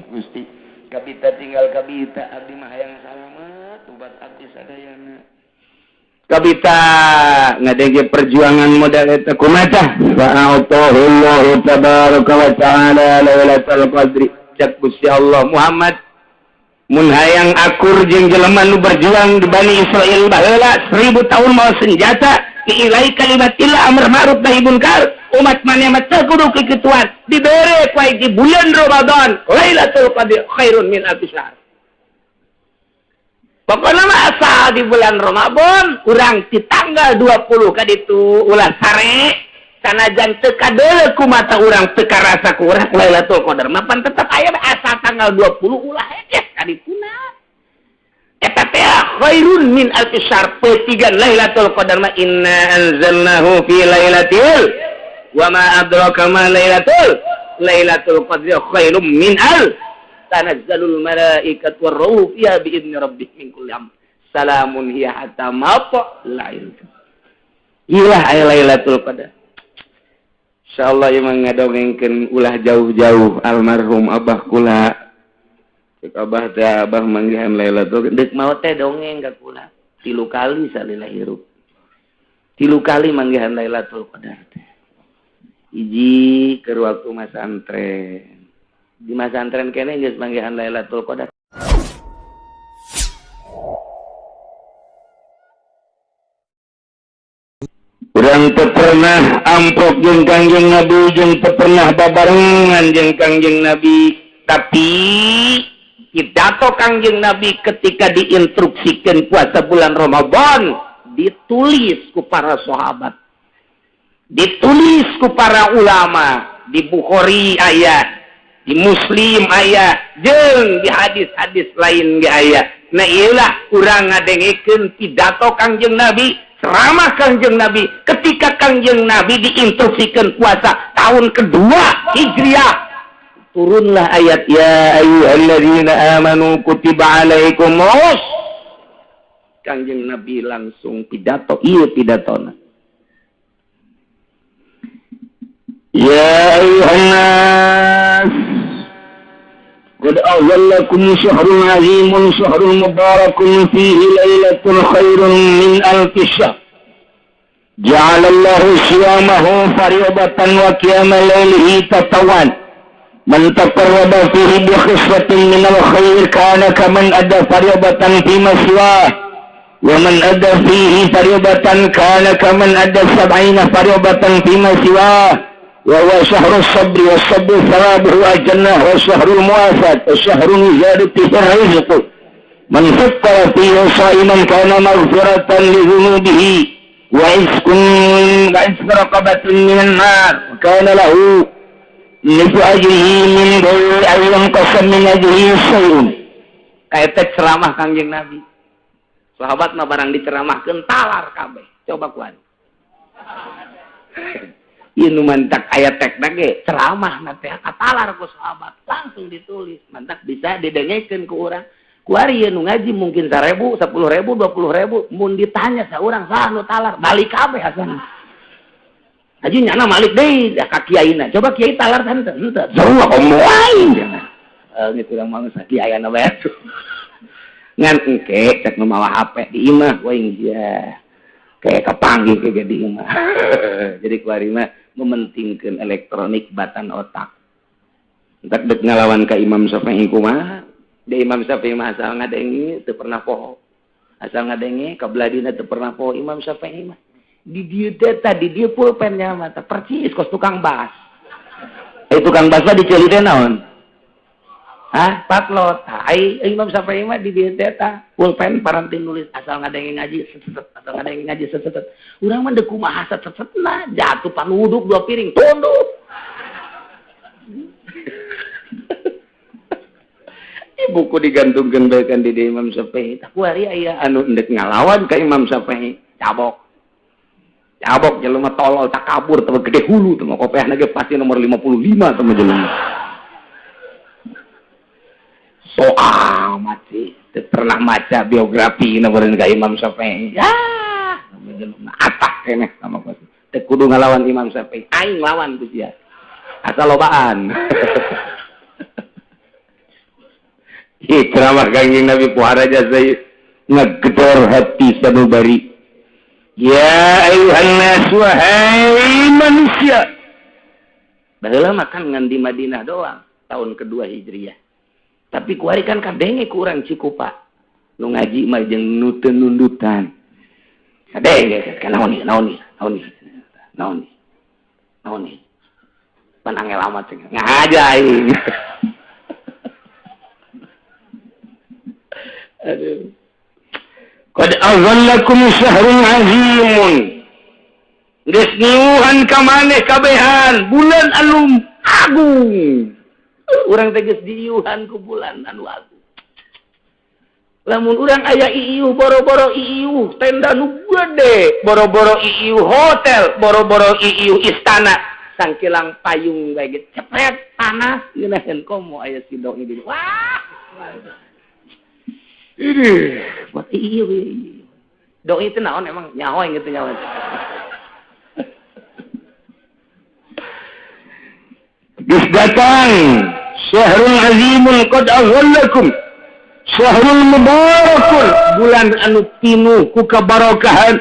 Gusti kabita tinggal kabita abdi mah hayang salamet ubat abdi sadayana. Kabita ngadenge perjuangan modal eta kumaha fa'atahullahu tabaraka wa ta'ala lailatul qadri. Cak Gusti Allah Muhammad mun hayang akur jeung jelema nu berjuang di Bani Israil baheula 1000 tahun mawa senjata diilai kalimatillah amr ma'ruf nahi munkar umat maneh mah teu kudu kikituan dibere ku di bulan Ramadan Lailatul Qadri khairun min alfi syahr. Pokoknya mah asal di bulan Ramadan urang di tanggal 20 kaditu ulah sare sanajan teu kadeuleu ku mata urang teu karasa ku urang Lailatul Qadar mah pan tetep aya asal tanggal 20 ulah hekes kadituna eta teh khairun min alfi syahr petigan Lailatul Qadar mah inna anzalnahu fi lailatul wa ma adraka ma lailatul qadri khairum min al tanazzalul malaikatu warruhu fiha bi'izni rabbihim min kulli amr salamun hiya hatta matla'il fajr. Ilah aya Lailatul Qadar. Insyaallah ieu mah ngadongengkeun ulah jauh-jauh almarhum abah kula. Cek abah teh abah manggihan Lailatul deuk maot teh dongeng ka kula 3 kali salila hirup. 3 kali manggihan Lailatul Qadar teh. Hiji keur waktu masantren. Di masantren kene geus manggihan Lailatul Qadar. Urang teu pernah amprok jeung Kangjeng Nabi jeung teu pernah babarengan jeung Kangjeng Nabi, tapi pidato Kangjeng Nabi ketika diinstruksikeun puasa bulan Ramadan ditulis ku para sahabat, ditulis ku para ulama, di Bukhari aya, di Muslim aya, jeung di hadis-hadis lain ge aya. Nah ieulah urang ngadengekeun pidato Kangjeng Nabi, ceramah Kangjeng Nabi ketika Kangjeng Nabi diinstruksikeun puasa tahun kedua Hijriah. Turunlah ayat ya ayyuhalladzina amanu kutiba alaikumus. Kangjeng Nabi langsung pidato, ieu pidatona. Ya ayyuhan nas qad azallakum syahrun azimun syahrun mubarakun fihi lailatun khairun min alfi syahr. Ja'alallahu siyamahu fariidatan wa qiyama lailihi tatawwan. Man taqarraba fihi bi khislatin minal khair kana kaman adda fariidatan fi ma siwah. Wa man adda fihi fariidatan kana kaman adda sab'ina fariidatan fi ma siwah. Wa huwa syahrus sabri was sabru thawabuhu al-jannah wa syahrul muwafat wa syahrun ziyadati rizq. Man fattara fihi sha'iman kana maghfiratan li dhunubihi wa iskun wa israqabatin minan nar wa kana lahu nisfu ajrihi min ghairi an yanqasa min ajrihi syai'un. Kaeta ceramah Kangjeng Nabi. Sahabat mah barang diceramahkeun talar kabeh. Coba kuan. Ieu nu mantak aya tekna ge ceramah na teh katalar ku sahabat langsung ditulis mantak bisa didengekeun ku urang. Kuari ieu nu ngaji mungkin 1000, 10.000, 20.000 mun ditanya saurang saha nu talar balik kabeh asana. Haji nyana malik deui ka kiaina. Coba kiai talar teh henteu. Sarua komo aing cenah. Geus urang mah geus kiai na bae. Ngan engke cek nu mawa HP di imah we sia. Kayak kepanggih ke di imah. Jadi kuari mah mementingkeun elektronik batan otak. Entak dek ngalawan ka Imam Syafi'i kumaha? Di Imam Syafi'i mah asal ngadenge teu pernah poho. Asal ngadenge kabeladina teu pernah poho Imam Syafi'i mah. Di dieu teh tadi dieu pulpennya mah teh percis kos tukang bas. Tukang bas mah diceuli teh naon? Hah, patlot. Ai Imam Syafi'i mah di dieu teh tah pulpen paranti nulis asal ngadenge ngaji set asal ngadenge ngaji set. Urang mah deuk kumaha set setna jatuh panuduk 2 piring tunduk. Buku digantungkeun bae kan di Imam Syafi'i. Tah kuari aya anu endek ngalawan ka Imam Syafi'i, cabok. Cabok jelema tolol takabur teh gede hulu teh kopeahna ge pasti nomor 55 teh jelema. So amat sih, teu pernah maca biografi nomor ka Imam Syafi'i. Ya, jelema atak keneh sama ku. Teu kudu ngalawan Imam Syafi'i, aing lawan ku sia. Asal lobaan. Ih ceramah Kangjeng Nabi pohara jasa ngegedor hati sanubari. Ya ayuhan nas wahai manusia. Baheula makan ngan di Madinah doang tahun kedua Hijriah. Tapi kuari kan kadenge ku urang Cikupa. Nu ngaji mah jeung nu teu nundutan. Kadenge kan naon ieu naon ieu naon ieu naon ieu naon ieu. Pan angel amat cenah. Ngaja aing. Aduh. Qad azallakum syahrun azimun. Geus niuhan ka maneh kabehan bulan anu agung. Urang teh geus diiuhan ku bulan anu agung. Lamun urang aya iiuh boro-boro iiuh tenda nu gede, boro-boro iiuh hotel, boro-boro iiuh istana, sangkilang payung bae ge cepet panas ngeunaheun komo aya sidong di. Wah. Ini buat iiuh. Doi itu naon emang nyaho yang gitu nyaho. Geus datang syahrul azimun qad azallakum syahrul mubarakun, bulan anu pinuh ku kabarokahan.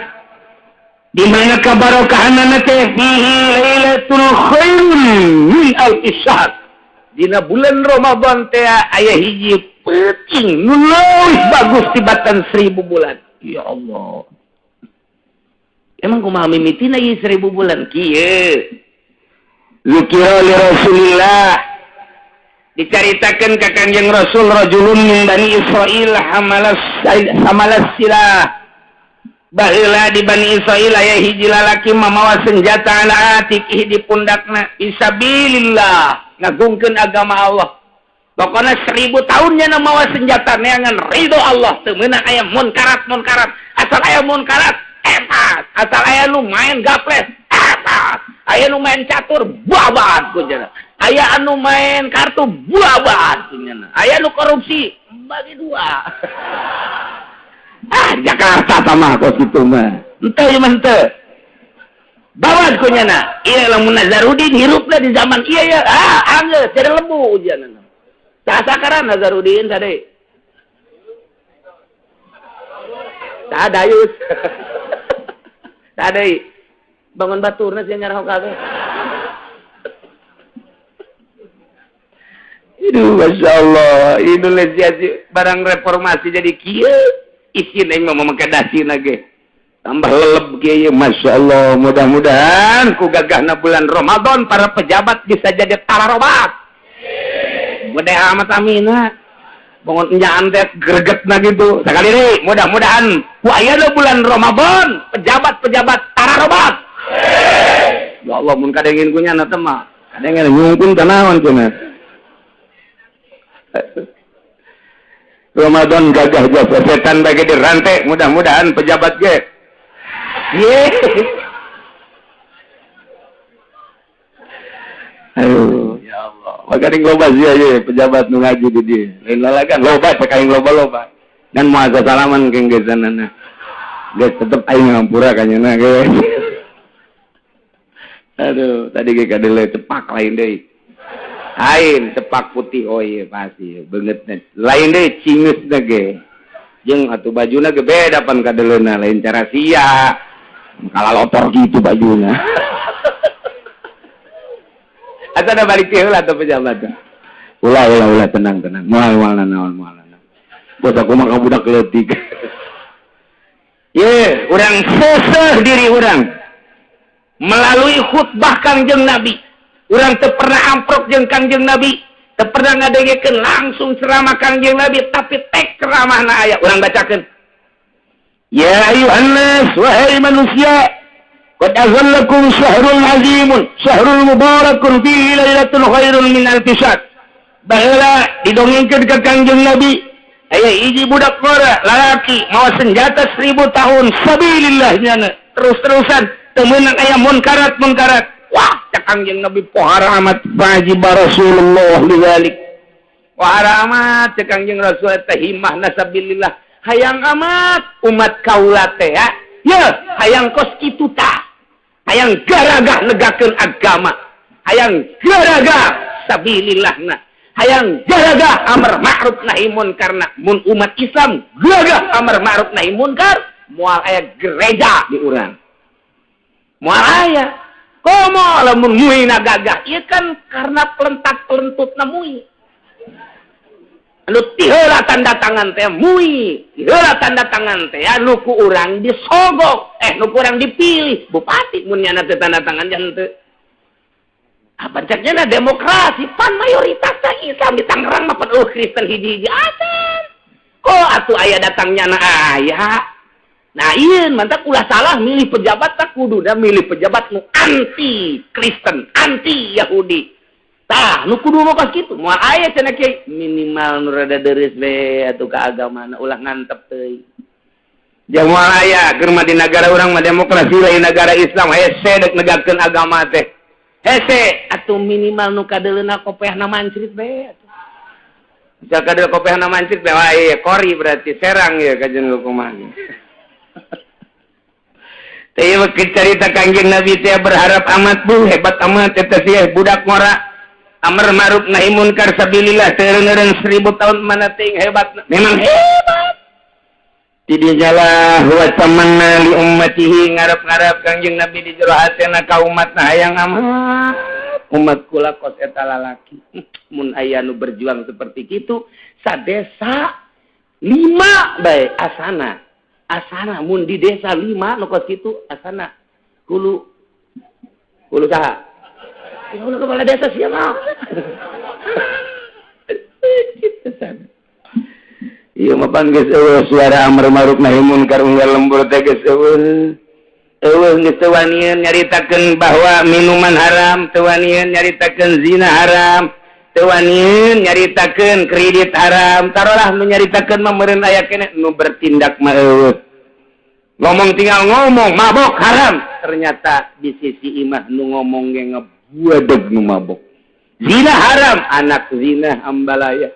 Di mana kabarokahanna teh fihi lailatul khairun min alfi syahr. Dina bulan Ramadan teh aya hiji peuting nu leuwih bagus tibatan 1000 bulan. Ya Allah. Emang kumaha mimitina ieu 1000 bulan kieu? Zikira li Rasulillah, dicaritakeun ka Kangjeng Rasul rajulun min Bani Israil hamalas silah. Baheula di Bani Israil aya hiji lalaki mamawa senjata ala atiqih di pundakna fisabilillah, ngagungkeun agama Allah. Pokona 1000 tahunnya mawa senjata neangan ridho Allah, teu meunang aya munkarat-munkarat, asal aya munkarat epat, asal aya nu main gaples epat, aya nu main catur babat kunyana, aya anu main kartu babat kunyana, aya nu korupsi bagi dua. Ah Jakarta sama kos kitu mah henteu ieu mah henteu babat kunyana. Ieu lamun Nazarudin hirupna di zaman ieu ya, ah anggeus jadi lebu ujianna. Sakaran Nazarudin tadi tadayus tadi bangun baturna sia nyarah kabeh. Aduh, Masya Allah, Indonesia barang reformasi jadi kieu isin aing mah make dasina ge tambah leleb kieu. Masya Allah, mudah-mudahan ku gagahna bulan Ramadan para pejabat bisa jadi tararobat. Mudah amat amina bangun enyaan teh gregetna gitu sakali deui. Mudah-mudahan ku ayeuna bulan Ramadan pejabat-pejabat tararobat. Ya Allah, mun kadengin ku nyana teh mah kadengin nyungkun ka naon cenah. Ramadan gagah jasa setan bagi dirantai, mudah-mudahan pejabat ge. Ye. Aduh, ya Allah. Maka ning loba sia ye pejabat nu ngaji di dieu. Lain lalagan loba cek aing loba-loba. Dan moal salaman keng gesanana. Geus tetep aing ngampura ka nyeuna ge. Aduh, tadi ge kadele cepak lain deui. Lain cepak putih, oh iya pasti beungeutna. Lain deui cingeusna ge. Jeung atuh bajuna ge beda pan kadeleuna, lain cara sia. Kalalotor kitu bajuna. Asa da balik teh heula atuh pejabat. Ulah ulah ulah tenang tenang. Moal moal naon moal naon. Bos aku mah ka budak leutik. Ye, urang seseh diri urang melalui khutbah Kangjeng Nabi. Urang teu pernah amprok jeung Kangjeng Nabi, teu pernah ngadengekeun langsung ceramah Kangjeng Nabi, tapi tek ceramahna aya urang bacakeun. Ya ayuhan nas, wahai manusia, qad azallakum syahrul azimun, syahrul mubarakun fihi lailatul khairun min alfi syahr. Baheula didongengkeun ka Kangjeng Nabi, aya hiji budak ngora lalaki mawa senjata 1000 tahun sabilillah nyana terus-terusan teu meunang aya munkarat-munkarat. Wah, cak Kangjeng Nabi pohara amat wajib Rasulullah lidzalik. Pohara amat cak Kangjeng Rasul teh himahna sabilillah. Hayang amat umat kaula teh ya. Hayang kos kitu tah. Hayang garagah negakeun agama. Hayang garagah sabilillahna. Hayang gagah amar ma'ruf nahi munkar mun umat Islam gagah amar ma'ruf nahi munkar moal aya gereja di urang. Moal aya. Komo lamun muina gagah ieu kan karena pelentat-pelentutna mui. Anu tiheula tanda tangan teh mui, tiheula tanda tangan teh anu ku urang disogok, nu ku urang dipilih bupati mun nyana teh tanda tangan jangan teu. Apa caknya demokrasi pan mayoritas Islam di Tangerang mah pan Kristen hiji-hiji acan. Kok atuh aya datangnya na aya. Nah ieu mantap ulah salah milih pejabat tak kuduna milih pejabat nu anti Kristen, anti Yahudi. Tah nu kudu mah kos kitu. Moal aya cenah kiai minimal nu rada deureuh we atuh ka agamana ulah ngantep teuing. Moal aya keur mah di nagara urang mah demokrasi lain nagara Islam hese deuk negakeun agama teh. Hese atuh minimal nu kadeuleuna kopeahna mancrit bae atuh. Misal kadeul kopeahna mancrit bae wah ieu kori berarti serang ieu kajen kumaha. Teh ieu carita Kangjeng Nabi teh berharap amat bu hebat amat eta sih budak ngora amar ma'ruf nahi munkar sabilillah teu eureun 1000 tahun mana teuing hebat. Memang hebat. Tidinya lah wa tamanna li ummatihi ngarep-ngarep Kangjeng Nabi di jero hatena ka umatna hayang amat umat kula kos eta lalaki mun aya nu berjuang seperti kitu sadesa 5 bae asana asana mun di desa 5 nu kos kitu asana kulu kulu saha kulu kepala desa sia mah kitu sana. Iya mapan geus eueuh suara amar ma'ruf nahi munkar unggal lembur teh geus eueuh. Eueuh geus teu wanian nyaritakeun bahwa minuman haram, teu wanian nyaritakeun zina haram, teu wanian nyaritakeun kredit haram. Tarolah nu nyaritakeun mah meureun aya keneh nu bertindak mah eueuh. Ngomong tinggal ngomong mabok haram, ternyata di sisi imah nu ngomong ge ngebuadeg nu mabok. Zina haram, anak zina ambalaya.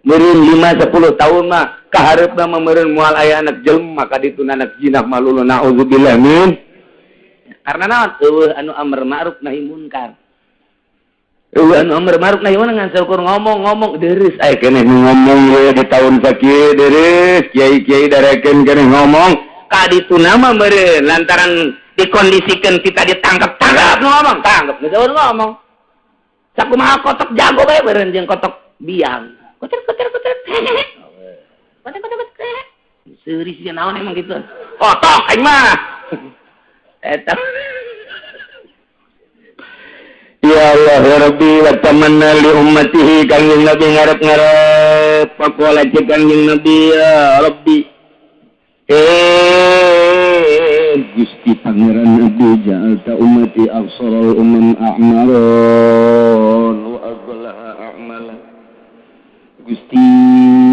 Meureun 5-10 tahun mah kahareupna mah meureun moal aya anak jelema ka ditu anak jinah malulu naudzubillah min. Karena naon eueuh anu amar ma'ruf nahi munkar. Eueuh anu amar ma'ruf nahi munkar ngan saukur ngomong-ngomong deureuh aya keneh ngomong we di tahun sakieu deureuh kiai-kiai darekeun keneh ngomong ka ditu mah meureun lantaran dikondisikeun kita ditangkap-tangkap nu ngomong tangkap geus ngomong. Sakumaha kotok jago bae meureun jeung kotok biang. Koter koter koter. Koter koter koter. Seuri sia naon emang gitu. Kotok aing mah. Eta. Ya Allah ya Rabbi wa tamanna li ummatihi Kangjeng Nabi ngarep-ngarep faqala Kangjeng Nabi ya Rabbi. Gusti Pangeran Nabi ja'alta ummati afsarul umam a'maron wa aghlaha a'mala. Gusti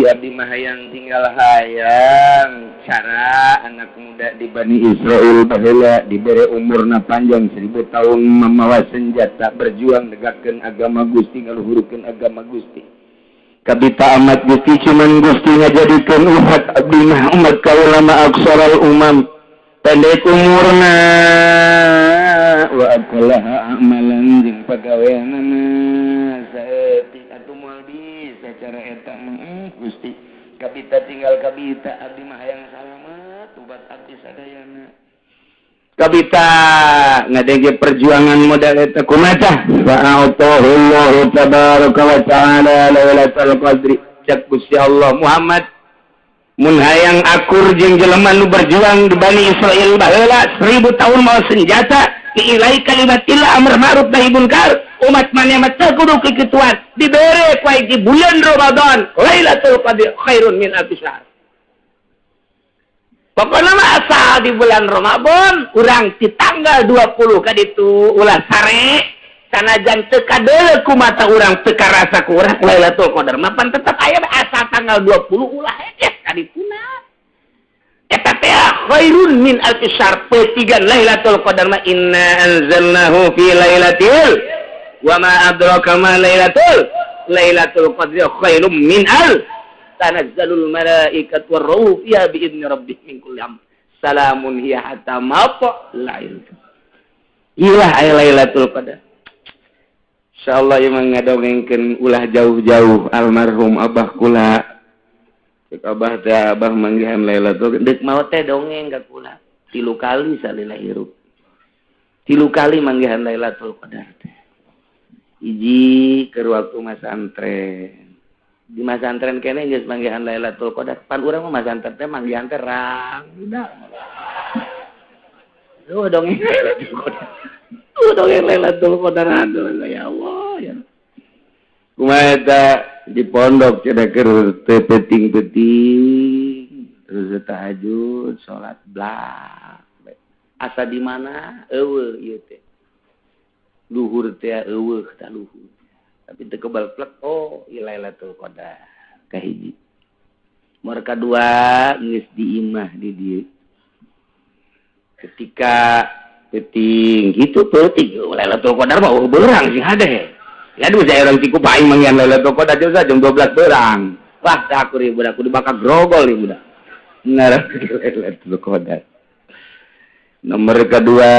abdi mah hayang tinggal hayang cara anak muda di Bani Israel baheula dibere umurna panjang 1000 tahun mamawa senjata berjuang negakeun agama Gusti ngaluhurkeun agama Gusti. Kabita amat Gusti cuman Gusti ngajadikeun umat abdi mah umat kaula mah aksaral umam pendek umurna wa aqlaha amalan jeung pagaweanana saeutik atuh moal bisa cara eta mah Gusti. Kabita tinggal kabita abdi mah hayang salamet ubat abdi sadayana. Kabita ngadenge perjuangan modal eta kumaha tah fa'atahullahu tabaraka wa ta'ala lailatul qadri cak Gusti Allah Muhammad mun hayang akur jeung jelema nu berjuang di Bani Israil baheula 1000 tahun mawa senjata diilai kalimatillah amar ma'ruf nahi munkar umat maneh mah teu kudu kikituan dibere ku di bulan Ramadan Lailatul Qadri khairun min alfi syahr. Pokoknya mah asal di bulan Ramadan urang di tanggal 20 ka ditu ulah sare sanajan teu kadeuleu ku mata urang teu karasa ku urang Lailatul Qadar mah pan tetep aya asal tanggal 20 ulah hese ka dituna. Eta teh khairun min alfi syahr petigan Lailatul Qadar mah inna anzalnahu fi lailatul wa ma adraka ma lailatul qadri khairum min al tanazzalul malaikatu warruhu fiha bi idni rabbihim min kulli amr salamun hiya hatta matla'il. Ilah ay Lailatul Qadar. Insyaallah ieu mah ngadongengkeun ulah jauh-jauh almarhum abah kula. Cek abah teh abah manggihan Lailatul deuk maot teh dongeng ka kula. 3 kali salila hirup. 3 kali manggihan Lailatul Qadar teh. Hiji keur waktu masantren. Di masantren kene geus manggihan Lailatul Qadar. Pan urang mah masantren teh manggihan teh rang udah. Duh dongeng Lailatul Qadar. Duh dongeng Lailatul Qadar aduh ya Allah ya. Kumaha eta di pondok cenah keur teu peuting-peuting terus tahajud salat blak. Asa di mana eueuh ieu teh. Luhur teh eueuh tah luhur. Tapi teu kebal plek oh ieu Lailatul Qadar kahiji. Nomor kadua geus di imah di dieu. Ketika peuting kitu peuting Lailatul Qadar mah eueuh beurang sing hade. Ya aduh saya orang tiku paing manggihan Lailatul Qadar jam 12 beurang. Wah teh aku rieu budak kudu bakal grogol ieu budak. Ngarah Lailatul Qadar. Nomor kedua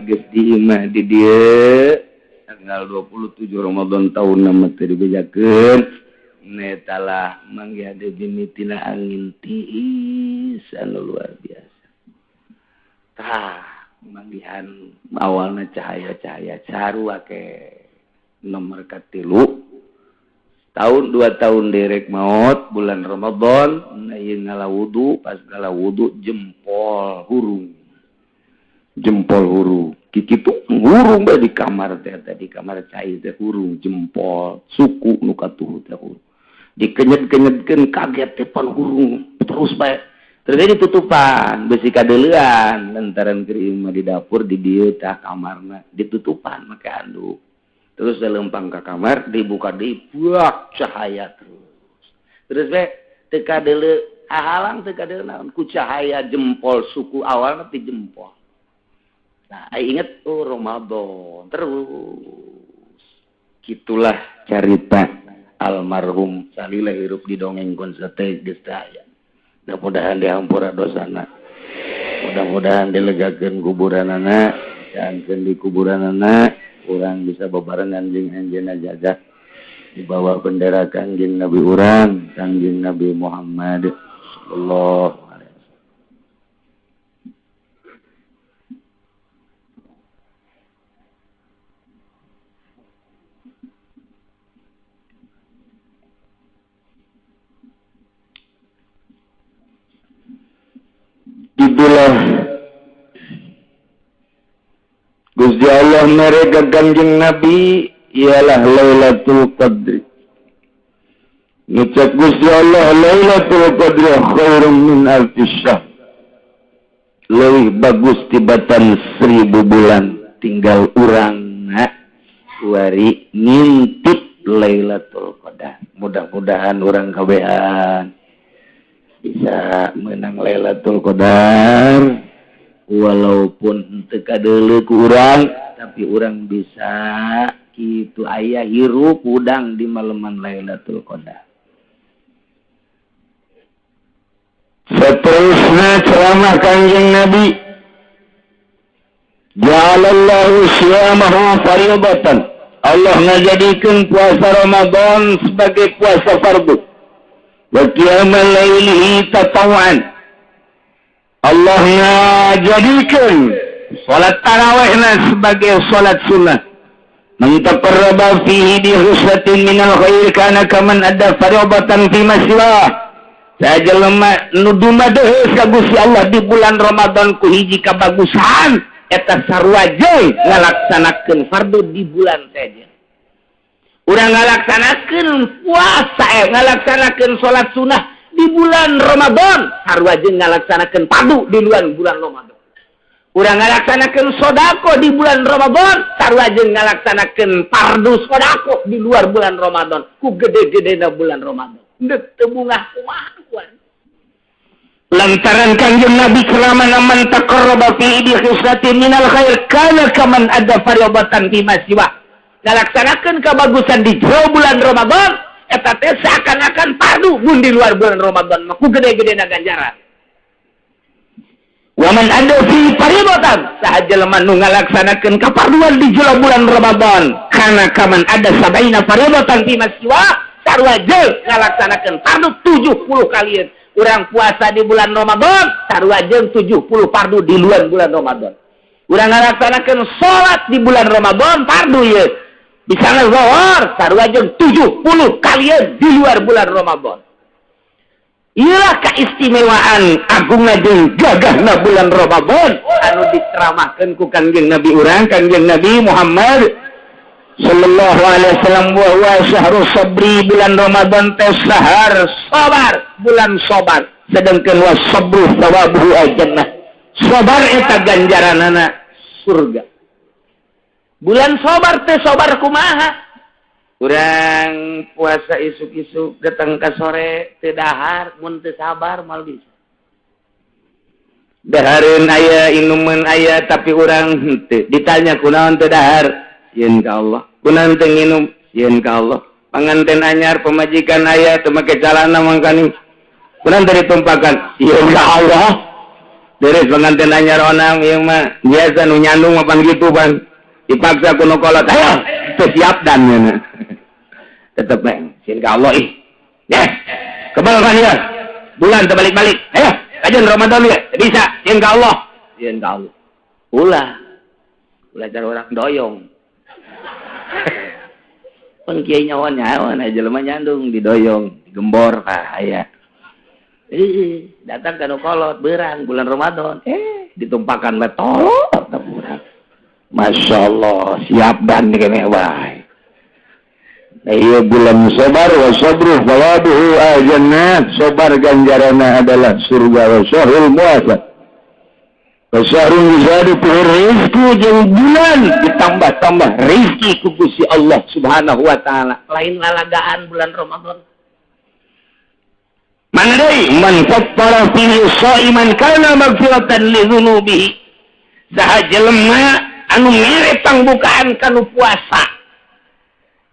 geus di imah di dieu tanggal 27 Ramadan tahun nama teh dibejakeun netalah manggihan deui mimitina angin tiis anu luar biasa. Tah manggihan awalna cahaya-cahaya sarua ke nomor katilu tahun 2 tahun derek maut bulan Ramadan na ieu ngala wudu pas ngala wudu jempol hurung kitu hurung bae di kamar teh di kamar cai teh hurung jempol suku nu katuhu teh hurung dikenyet-kenyetkeun kaget teh pan hurung terus bae terus ditutupan besi kadeuleuan lantaran keur imah di dapur di dieu tah kamarna ditutupan make anduk. Terus lempang ke kamar dibuka deui buak cahaya terus. Terus we teu kadeuleu halang teu kadeuleu naon ku cahaya jempol suku awalna ti jempol. Nah, inget oh Ramadan terus. Gitulah carita almarhum salila hirup di dongengkeun sate geus teh aya. Mudah-mudahan dihampura dosana. Mudah-mudahan dilegakeun kuburanana, jangkeun di kuburanana urang bisa bebarengan jeung anjeunna jaga di bawah bendera Kangjeng Nabi urang, Kangjeng Nabi Muhammad sallallahu alaihi wasallam. Itulah Gusti Allah mereka Kangjeng Nabi ialah Lailatul Qadri. Ngucap Gusti Allah Lailatul Qadri khairum min alfi syahr. Leuwih bagus tibatan 1000 bulan. Tinggal urangna wari ngintip Lailatul Qadar. Mudah-mudahan urang kabehan bisa menang Lailatul Qadar. Walaupun teu kadeuleu ku urang, tapi urang bisa kitu aya hirup udang di maleman Lailatul Qadar. Seterusnya ceramah Kangjeng Nabi, ja'alallahu siyamahu fardatan. Allah ngajadikeun puasa Ramadan sebagai puasa fardu. Wa qiyamal lailihi tatawwan. Allah ngajadikeun salat tarawihna sebagai salat sunnah. Man taqarraba fihi bi husnatin minal khair kana kaman adda fardatan fi ma siwa. Saja lemah nu dumadeheus ka Gusti Allah di bulan Ramadan ku hiji kabagusan eta sarua jeung ngalaksanakeun fardu di bulan saja. Urang ngalaksanakeun puasa ngalaksanakeun salat sunnah di bulan Ramadan sarua jeung ngalaksanakeun fardu di luar bulan Ramadan. Urang ngalaksanakeun sedekah di bulan Ramadan sarua jeung ngalaksanakeun fardu sedekah di luar bulan Ramadan ku gede-gedena bulan Ramadan. Deuk teu bungah kumaha kuan. Lantaran Kangjeng Nabi ceramah man taqarraba fi bi khislatin minal khair kana kaman adda fardatan fi ma siwa. Ngalaksanakeun kabagusan di jero bulan Ramadan eta teh seakan-akan fardu mun di luar bulan Ramadan mah ku gede-gedena ganjaran. Waman ada fi fardatan, saha jelema nu ngalaksanakeun kafarduan di jero bulan Ramadan, kana kaman ada sabaina fardatan fi masiwa, sarua jeung ngalaksanakeun fardu 70 kalian. Urang puasa di bulan Ramadan sarua jeung 70 fardu di luar bulan Ramadan. Urang ngalaksanakeun salat di bulan Ramadan fardu ieu. Bisa ngazohor sarua jeung 70 kalian di luar bulan Ramadan. Iyalah keistimewaan agungna jeung gagahna bulan Ramadan anu diceramahkeun ku Kangjeng Nabi urang, Kangjeng Nabi Muhammad sallallahu alaihi wasallam, wa huwa syahrus sabri, bulan Ramadan teh sahar sabar, bulan sabar, sedangkan was sabru thawabuhu al-jannah, sabar eta ganjaranana surga. Bulan sabar teh sabar kumaha? Urang puasa isuk-isuk datang ke sore teu dahar, mun teu sabar moal bisa. Dahareun aya, inuman aya, tapi urang henteu. Ditanya kunaon teu dahar? Sieun ka Allah. Kunaon teu nginum? Sieun ka Allah. Panganten anyar, pemajikan aya, teu make calana mangkani. Kunaon teu ditumpakan? Sieun ka Allah. Beres pengantin anyar onam ieu mah biasa nu nyandung mah pan kitu pan. Dipaksa ku nu kolot, ayo teu siap dan nya. Tetep bae sieun ka Allah ih. Ya, kebal kan ya. Bulan terbalik-balik. Ayo, kajian Ramadan ya. Bisa, sieun ka Allah. Sieun ka Allah. Ulah. Ulah cara orang doyong. Pan kiai nyawa nyawa na jelema nyandung didoyong, digembor ah aya. Ih, datang ka nu kolot beurang bulan Ramadan. Ditumpakan we tolot urang. Masya Allah, siap dan kene wae. Iya bulan sabar, wa sabru thawabuhu al-jannah, sabar ganjaranna adalah surga, wa syahrul muasa wa syahrul yuzadu fihi rizqu, jeung bulan ditambah-tambah rizki ku Gusti Allah Subhanahu wa taala. Lain lalagaan bulan Ramadan. Mana deui man fattara fihi shaiman kana maghfiratan li dzunubihi, saha jelema anu mere pangbukaan kanu puasa,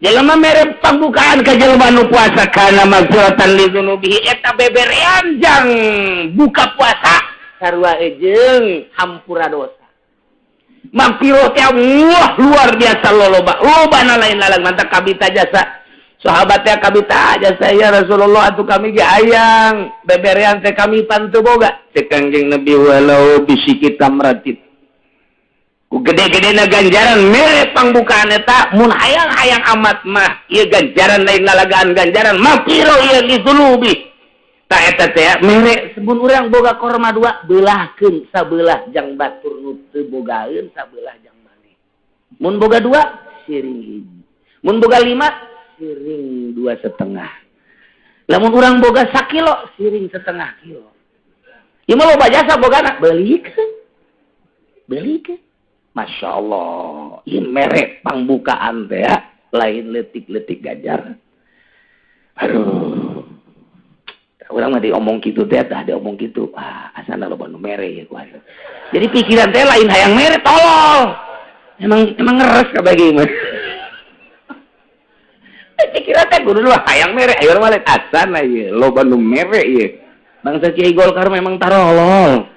jelema mere pangbukaan ka jelema anu puasa, kana maghfiratan li dzunubihi, eta beberean jang buka puasa sarua jeung hampura dosa. Maghfirah teh wah luar biasa loloba lobana lain lalang mantap. Kabita jasa sahabat teh, kabita jasa, ya Rasulullah, atuh kami ge hayang beberean teh, kami pan teu boga. Cek Kangjeng Nabi, walau bisyiqqi tamratin. Ku gede-gedena ganjaran mere pangbukaan eta, mun hayang-hayang amat mah ieu ganjaran lain lalagaan, ganjaran maghfirah ieu li dzunubi. Ta eta teh mere sebun urang boga korma dua, beulahkeun sabelah jang batur nu teu bogaeun, sabelah jang maneh. Mun boga dua, siring hiji. Mun boga lima, siring 2,5. Lamun urang boga sakilo, siring setengah kilo. Ieu mah loba jasa bogana, beulikeun, beulikeun. Masya Allah, ini merek pangbukaan teh ya, lain letik-letik ganjaran. Aduh, urang mah diomong gitu teh, tah diomong gitu, ah asana loba nu mere ya kuasa. Jadi pikiran teh lain hayang mere, tolol. Emang emang ngeres kabeh mah. Pikiran teh kudu lah hayang mere, ayo mah lain asana ieu, loba nu mere ieu. Bangsa Kiai Golkar memang tarolol.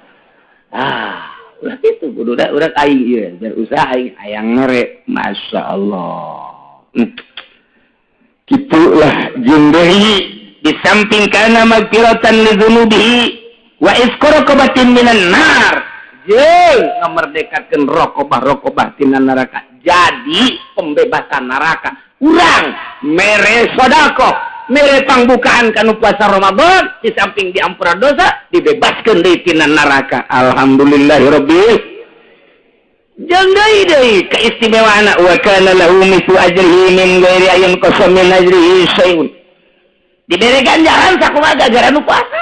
Ah, ulah itu kudu da urang aing ieu berusaha aing hayang mere. Masya Allah. Gitulah jeung deui di samping kana magfiratan li dzunubihi wa itqu raqabatin minan nar, jeung ngamerdekakeun raqabah-raqabah tina neraka. Jadi pembebasan neraka urang mere sedekah, mere pangbukaan kanu puasa Ramadan, di samping diampura dosa, dibebaskeun deui tina neraka. Alhamdulillahirabbil. Jeung deui deui keistimewaan, wa kana lahu mithlu ajrihi min ghairi ayun qasam min ajrihi syai'un, dibere ganjaran sakumaha ganjaran nu puasa.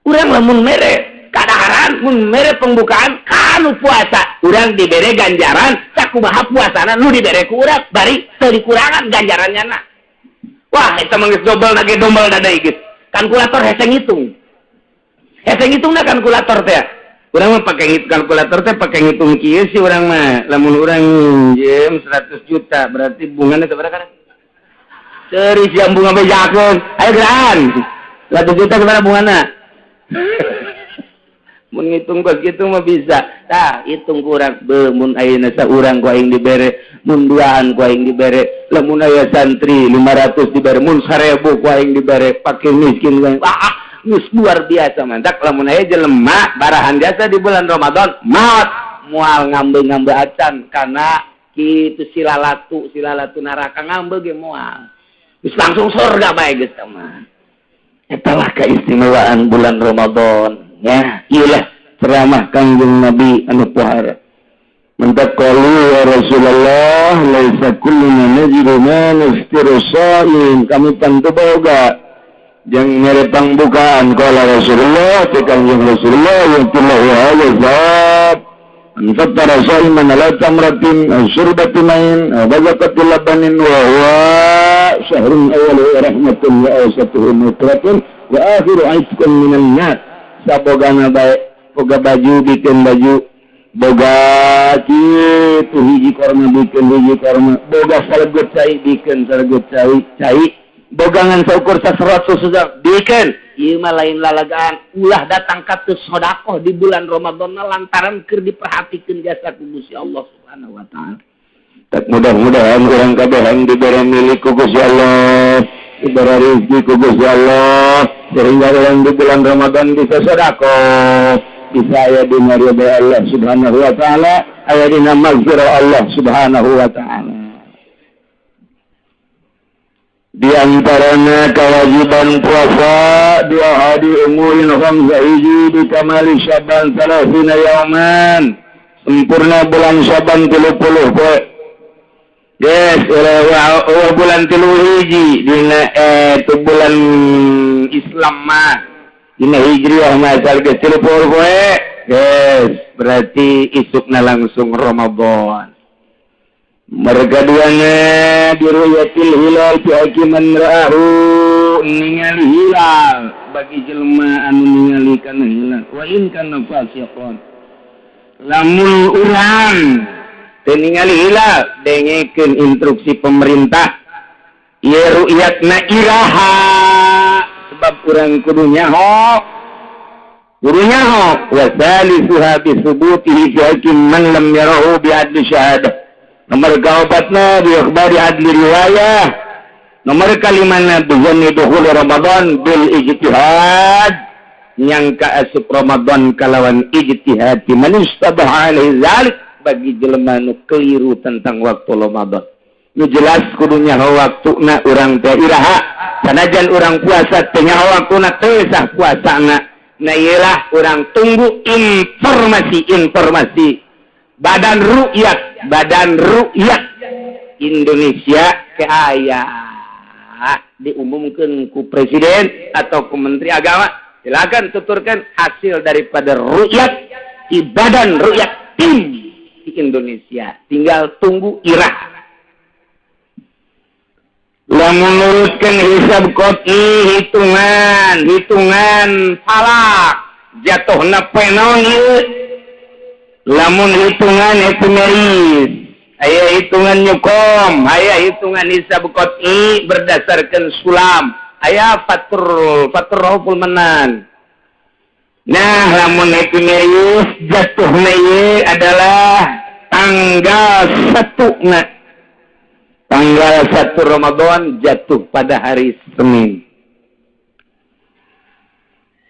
Urang lamun mere kadaharan, mun mere pembukaan kanu puasa, urang dibere ganjaran sakumaha puasana nu dibere ku urang, bari teu dikurangan ganjarannya na. Wah, eta mah geus dobel nage dobel deui geus. Kalkulator hese ngitung, hese ngitungna kalkulator teh. Urang mah pakai kalkulator teh pakai ngitung kieu sih urang mah. Lamun urang minjem 100 juta, berarti bunganya seberapa kan? Ceri siang bunga bejakeun. Ayo geran. 100 juta seberapa bungana? Mun ngitung kos kitu mah bisa. Tah, hitung kurang be mun ayeuna saurang ku aing dibere, mun duaan ku aing dibere, lamun aya santri 500 dibere, mun 1000 ku aing dibere, fakir miskin ku aing. Ah, geus luar biasa mantak lamun aya jelema barahan jasa di bulan Ramadan, maot moal ngambe-ngambe acan karena kitu silalatu silalatu neraka ngambe ge moal. Geus langsung surga bae geus mah. Eta lah keistimewaan bulan Ramadan. Ya, iyalah ceramah Kangjeng Nabi anu pohara. Mantak qalu ya Rasulullah laisa kulluna najidu ma nuftiru sha'im, kami tentu boga jeung mere pangbukaan. Qala Rasulullah, teh Kangjeng Rasulullah yaqulu hadza zat an fattara sha'iman ala tamratin aw syurbati ma'in aw bazaqati labanin wa huwa syahrun awwaluhu rahmatun wa awsatuhu maghfiratun wa akhiru 'itqun minan nar. Sabogana bae boga baju bikin baju, boga kitu hiji korma bikin hiji korma, boga salegut cai bikin salegut cai cai, bogangan saukur saserot susu bikin. Ieu mah lain lalagaan, ulah datang ka teu sedekah di bulan Ramadan lantaran keur diperhatikeun jasa ku Gusti Allah Subhanahu wa taala. Tak mudah-mudahan urang kabehan dibere milik ku Gusti Allah, dibere rezeki ku Gusti Allah, sehingga orang di bulan Ramadan bisa sedekah, bisa aya dina ridha Allah Subhanahu wa taala, aya dina maghfirah Allah Subhanahu wa taala. Di antaranya kewajiban puasa dua hari umurin khamsa hiji di kamali Syaban salasina yauman, sempurna bulan Syaban 30 poe. Yes, bulan 3 hiji dina itu bulan Islam mah dina Hijriah mah asal geus 30 poe. Yes, berarti isukna langsung Ramadan. Mereka duanya biruyatil hilal fi hakiman ra'ahu, ningali hilal bagi jelema anu ningali kana hilal wa in kana fasiqan. Lamun urang teu ningali hilal, dengekeun instruksi pemerintah ieu ru'yatna iraha, sebab urang kudu nyaho, kudu nyaho. Wa salisuha bi subutihi fi hakim man lam yarahu bi adli syahadah. Nomor kaopatna bi ikhbari adli riwayah. Nomor kalimana bi zanni dukhul Ramadan bil ijtihad, nyangka asup Ramadan kalawan ijtihad man istabaha alaihi zalik, bagi jelema nu keliru tentang waktu Ramadan. Nu jelas kudu nyaho waktuna urang teh iraha, sanajan urang puasa teh nyaho waktuna teu sah puasana. Nah ieulah urang tunggu informasi-informasi Badan Rukyat, Badan Rukyat Indonesia ke aya diumumkan ku presiden atau ku menteri agama, silakan tuturkan hasil daripada rukyat di Badan Rukyat tim di Indonesia. Tinggal tunggu irah. Lamun nurutkeun hisab qot'i, hitungan, hitungan falak jatuhna poe naon ieu? Lamun hitungan epimeris, aya hitungan nyukom, aya hitungan hisab qot'i berdasarkan sulam, aya fatur fatur rauful manan. Nah, lamun epimeris jatuhna ieu adalah tanggal 1 na. Tanggal 1 Ramadan jatuh pada hari Senin.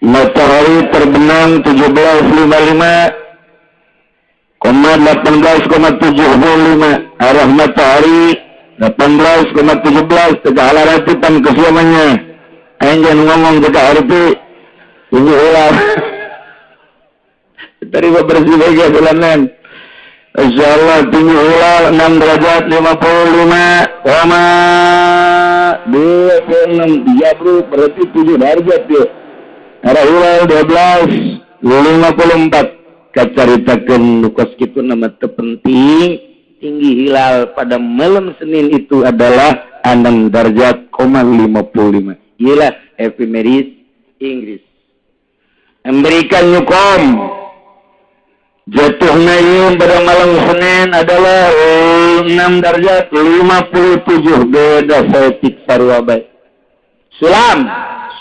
Matahari terbenam 17.55,18,75, arah matahari 18,17 tegak ratipan kesiamannya. Aing jangan ngomong tegak harti ini ulah. Terima bersih aja bulanan. Insyaallah tinggi hilal 6 derajat 55,26, iya bro, berarti 7 derajat ya. Arah hilal 12.54. Kacaritakeun nu kos kitu nama teu penting. Tinggi hilal pada malam Senin itu adalah 6 derajat 55. Iyalah epimeris Inggris. Memberikan nyukom jatuhnya ieu pada malam Senin adalah 6 derajat 57, beda saeutik sarua bae. Sulam,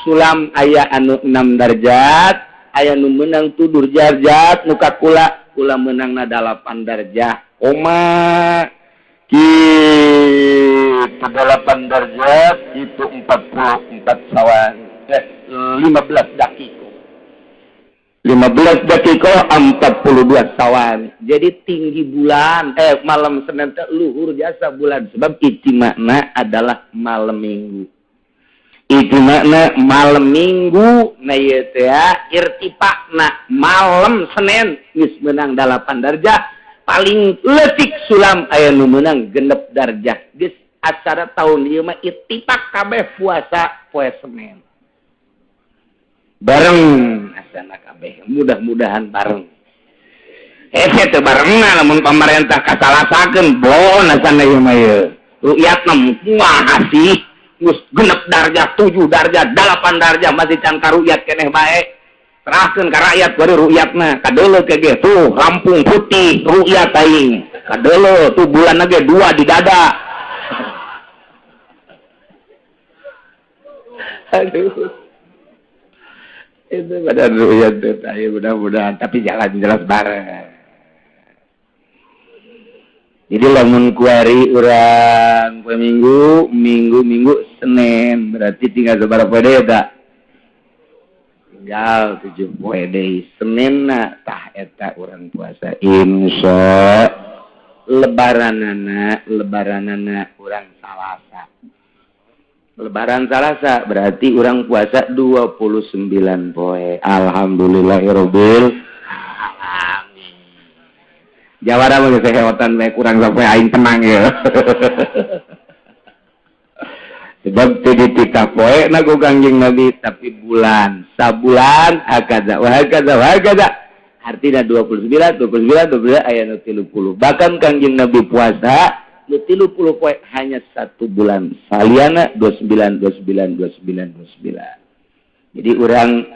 sulam aya anu 6 derajat, aya nu meunang tudur darjat nu ka kula kula meunangna 8 darjah koma kitu 8 darjat itu 44 sawan 15 dakiko 15 dakiko 42 sawan. Jadi tinggi bulan malam Senin teh luhur jasa bulan sebab ijtima'na adalah malam Minggu. Ijtima'na malam Minggu na ieu teh irtifa'na malam Senin geus meunang 8 darjah paling leutik sulam aya nu meunang 6 darjah. Geus acara tahun ieu mah ittifaq kabeh puasa poe Senin. Bareng asana kabeh mudah-mudahan bareng. Hese teu barengna lamun pamarentah kasalasakeun bon asana ieu mah ieu. Rukyatna kumaha sih? Geus 6 darjah, 7 darjah, 8 darjah masih can karukyat keneh bae. Serahkeun ka rakyat bari rukyatna kadeuleu ge tuh rampung putih rukyat aing. Kadeuleu tuh bulan ge 2 di dada. Aduh. Itu pada rukyat teh mudah-mudahan tapi jalan jelas bareng. Jadi lamun kuari urang poe Minggu, Minggu Senin berarti tinggal sabaraha poe deui eta? Tinggal 7 poe deui. Seninna tah eta urang puasa insya lebaranana urang Salasa. Lebaran Salasa berarti urang puasa 29 poe. Alhamdulillahirabbil alamin. Jawara mah geus heotan bae kurang sampai aing tenang ya. Sebab teu dititah poe na ku Kangjeng Nabi tapi bulan, sabulan hakaza wa hakaza wa hakaza. Artina 29 29 29 aya nu 30. Bahkan Kangjeng Nabi puasa nu 30 poe hanya 1 bulan. Saliana 29 29 29 29. Jadi urang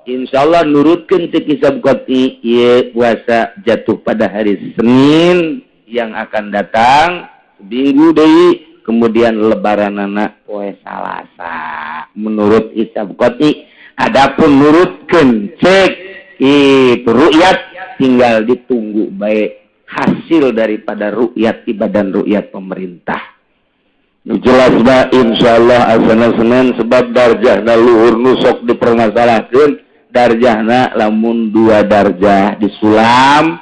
insyaallah nurutkeun teu kisab qati ieu puasa jatuh pada hari Senin yang akan datang minggu deui kemudian lebaranana poe Salasa menurut hisab qati. Adapun nurutkeun cek itu rukyat tinggal ditunggu baik hasil daripada rukyat ibadan rukyat pemerintah. Nu jelas ba insyaallah asana Senin sebab darjahna luhur nu sok dipermasalahkeun darjahna lamun 2 darjah disulam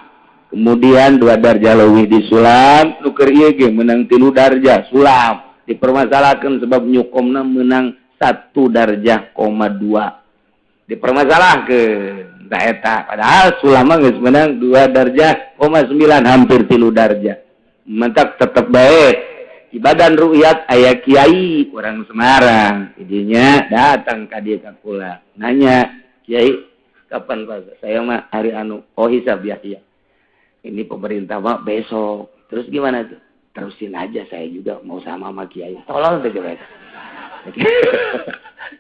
kemudian 2 darjah leuwih disulam nu keur ieu ge meunang 3 darjah sulam dipermasalahkeun sebab nyukomna meunang 1 darjah koma 2 dipermasalahkeun tah eta padahal sulam mah geus meunang 2 darjah koma 9 hampir 3 darjah mentak tetep bae ibadan rukyat aya kiai orang Semarang idinya datang ka dieu ka kula nanya kiai kapan Pak saya mah hari anu oh hisab ya iya ini pemerintah mah besok terus gimana tuh terusin aja saya juga mau sama kiai tolol tuh coba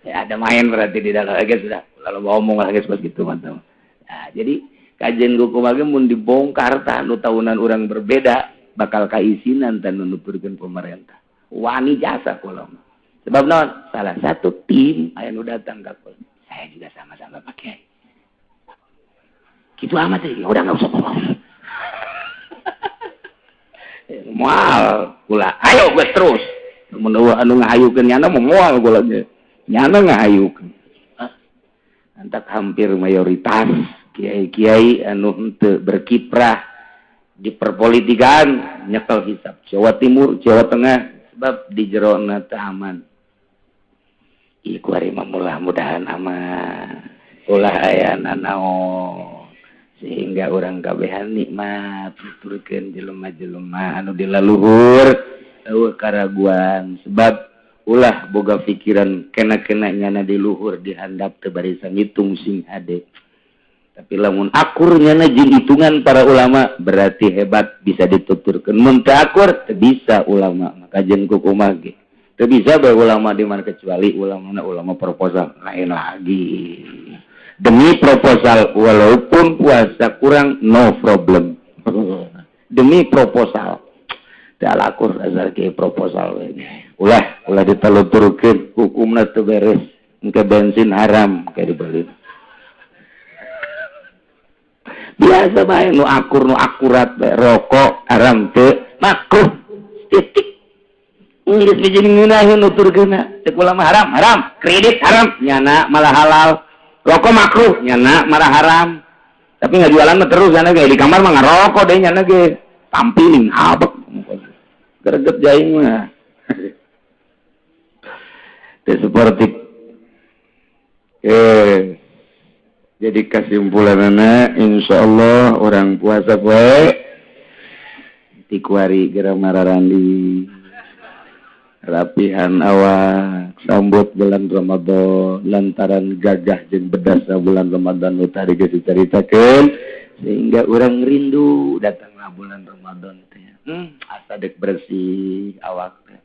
ya ada main berarti di dalam lagi sudah lalu ngomong lagi seperti gitu mantap. Nah, jadi kajian kumaha ge mun dibongkar tah nu tahunan urang berbeda bakal kaisinan tan nu nuturkeun pemerintah wani jasa kula mah sebab naon salah satu tim aya nu datang ka kula saya juga sama-sama Pak Kiai gitu amat sih udah nggak usah ngomong moal kula ayo geus terus mun anu ngahayukeun nyana moal kula ge nyana ngahayukeun antak hampir mayoritas kiai-kiai anu henteu berkiprah di perpolitikan nyekel hisab Jawa Timur, Jawa Tengah sebab di jerona teu aman. Ieu kuari mah mudah-mudahan aman. Ulah aya nanaon sehingga urang kabehan nikmat nuturkeun jelema-jelema anu di laluhur eueuh karaguan sebab ulah boga pikiran kena-kena nyana di luhur dihandap teu barisan ngitung sing hade. Tapi lamun akur nyana jeung hitungan para ulama berarti hebat bisa dituturkeun. Mun teu akur teu bisa ulama maka jeung kumaha ge. Teu bisa bae ulama di mana kecuali ulama ulama proposal lain lagi. Demi proposal walaupun puasa kurang no problem. Demi proposal. Teu akur asal ke proposal we. Ulah ulah diteluturkeun hukumna teu beres. Engke bensin haram kayak dibeli. Biasa bae nu akur nu akurat bae rokok haram teu makruh titik. Geus bijing ngeunaheun nuturkeunna. Cek ulama haram, haram, kredit haram, nyana malah halal. Rokok makruh, nyana malah haram. Tapi ngajualan mah terus nyana ge di kamar mah ngarokok deh nyana ge. Tampilin abek. Greget jaing mah. Teu seperti jadi kesimpulanana insyaallah orang puasa poe tikuari geura mararandi rapihan awak sambut bulan Ramadan lantaran gagah jeung bedasna bulan Ramadan nu tadi geus dicaritakeun sehingga urang rindu datanglah bulan Ramadan teh. Asa dek bersih awak teh.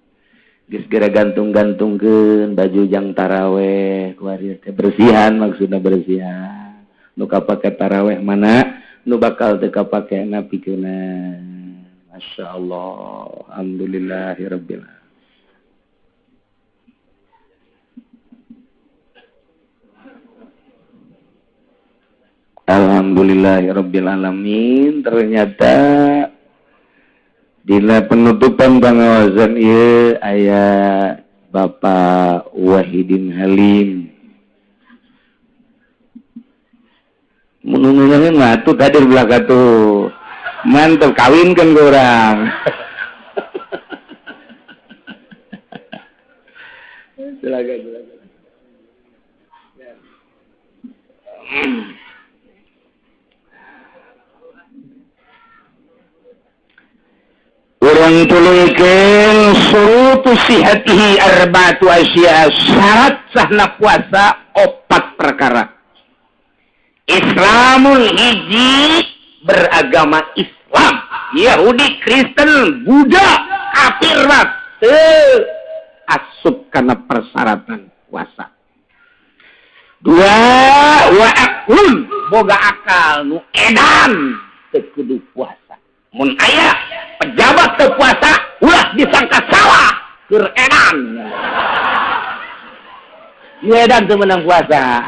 Geus geura gantung-gantungkeun baju jang taraweh kuari teh bersihan maksudna bersihan. Nu kapake taraweh mana nu bakal teu kapake na pikeunna. Masyaallah, alhamdulillahirabbil alamin. Alhamdulillahirabbil alamin. Ternyata dina penutupan pangawasan ieu aya Bapak Wahidin Halim. Mun ngeunaheun mah atuh hadir belaka tuh. Mantep kawinkeun ku urang. Silakan, silakan. Urang tuluykeun surutu sihatihi arba'atu asya, syarat sahna puasa opat perkara. Islamul hiji beragama Islam, Yahudi, Kristen, Buddha, kafir mah teu asup kana persyaratan puasa. Dua, wa aqlun boga akal nu edan teu kudu puasa. Mun aya pejabat teu puasa ulah disangka salah keur edan. Nu edan teu meunang puasa.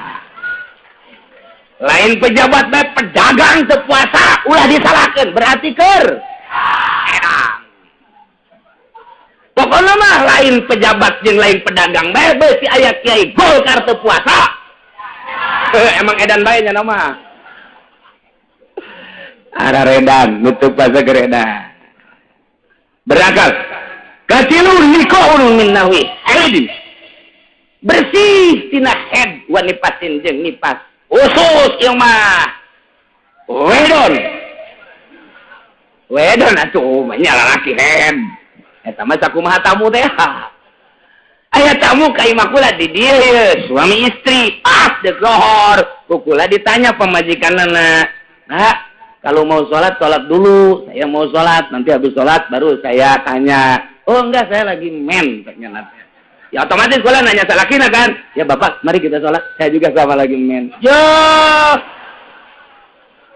Lain pejabat bae pedagang teu puasa ulah disalahkeun berarti keur edan. Pokona mah lain pejabat jeung lain pedagang bae beusi aya kiai Golkar teu puasa. Emang edan bae nya mah. Araredan nutup puasa geredan. Berakal. Katilu liqaul min nahwi haidin. Bersih tina head wa nipasin jeung nipas. Usus ieu mah. Wedon. Wedon atuh mah nya lalaki head. Eta mah sakumaha tamu teh. Aya tamu ka imah kula di dieu ye, suami istri pas deuk lohor. Ku kula ditanya pamajikanna, "Nak, kalau mau sholat, sholat dulu. Saya mau sholat, nanti habis sholat baru saya tanya." "Oh enggak, saya lagi men," katanya. Ya otomatis kula nanya salakina kan. "Ya bapak, mari kita sholat. Saya juga sama lagi men." Yo,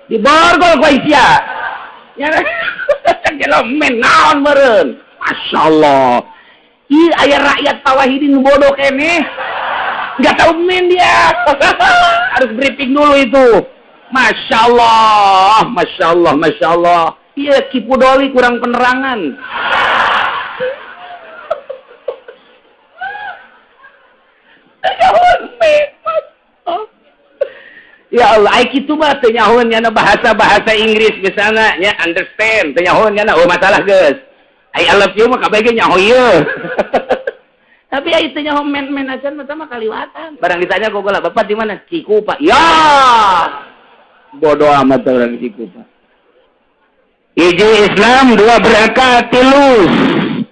diborgol ku sia. Ya, cek men naon meureun. Masya Allah. Ih, aya rakyat Pak Wahidin bodoh keneh. Enggak tahu men dia. Harus briefing dulu itu. Masya Allah, Masya Allah, Masya Allah. Iya, Kipudoli kurang penerangan. Ya Allah, ai kitu mah teu nyahoeun nyana bahasa-bahasa Inggris misalnya nya understand, teu nyahoeun nyana oh masalah geus. I love you mah kabeh ge nyaho ieu. Tapi ai teu nyaho men-men acan mah sama kaliwatan. Barang ditanya ku kula, "Bapak di mana?" "Cikupa." Ya. Bodoh amat orang Cikupa. Hiji Islam, dua berakal, tilu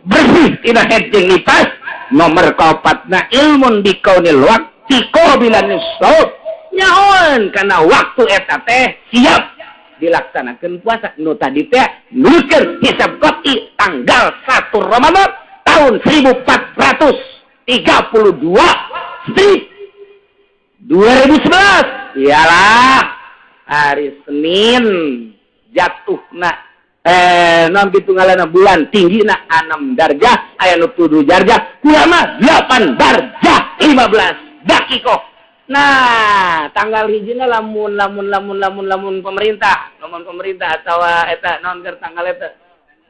bersih tina head jeung nipas, nomor kaopatna ilmun bikaunil waqti qabilan shaum. Nyahoeun kana waktu eta teh siap dilaksanakeun puasa. Nu tadi teh nuliskeun hisab qat'i tanggal 1 Ramadan tahun 1432 strip 2011. Iyalah hari Senin jatuhna non kitu ngaranna bulan tinggina 6 darjah aya nu 7 darjah kurang 8 darjah 15 dakikoh. Nah, tanggal hijina lamun lamun lamun lamun lamun pemerintah, lamun pemerintah atawa eta naon keur tanggal eta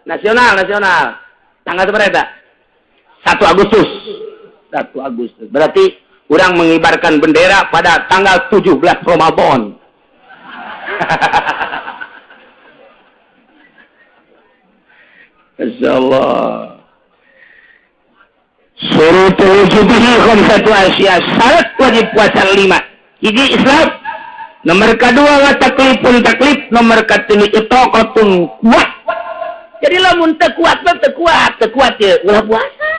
nasional nasional. Tanggal sabaraha eta? 1 Agustus. 1 Agustus. Berarti urang mengibarkan bendera pada tanggal 17 Ramadan. Insyaallah. Surutul wujubihi khamsatu asya, syarat wajib puasa 5. Hiji Islam, nomor kedua wa taklifun taklif, nomor katilu itaqatun kuat. Jadi lamun teu kuat mah teu kuat, teu kuat ye ulah puasa.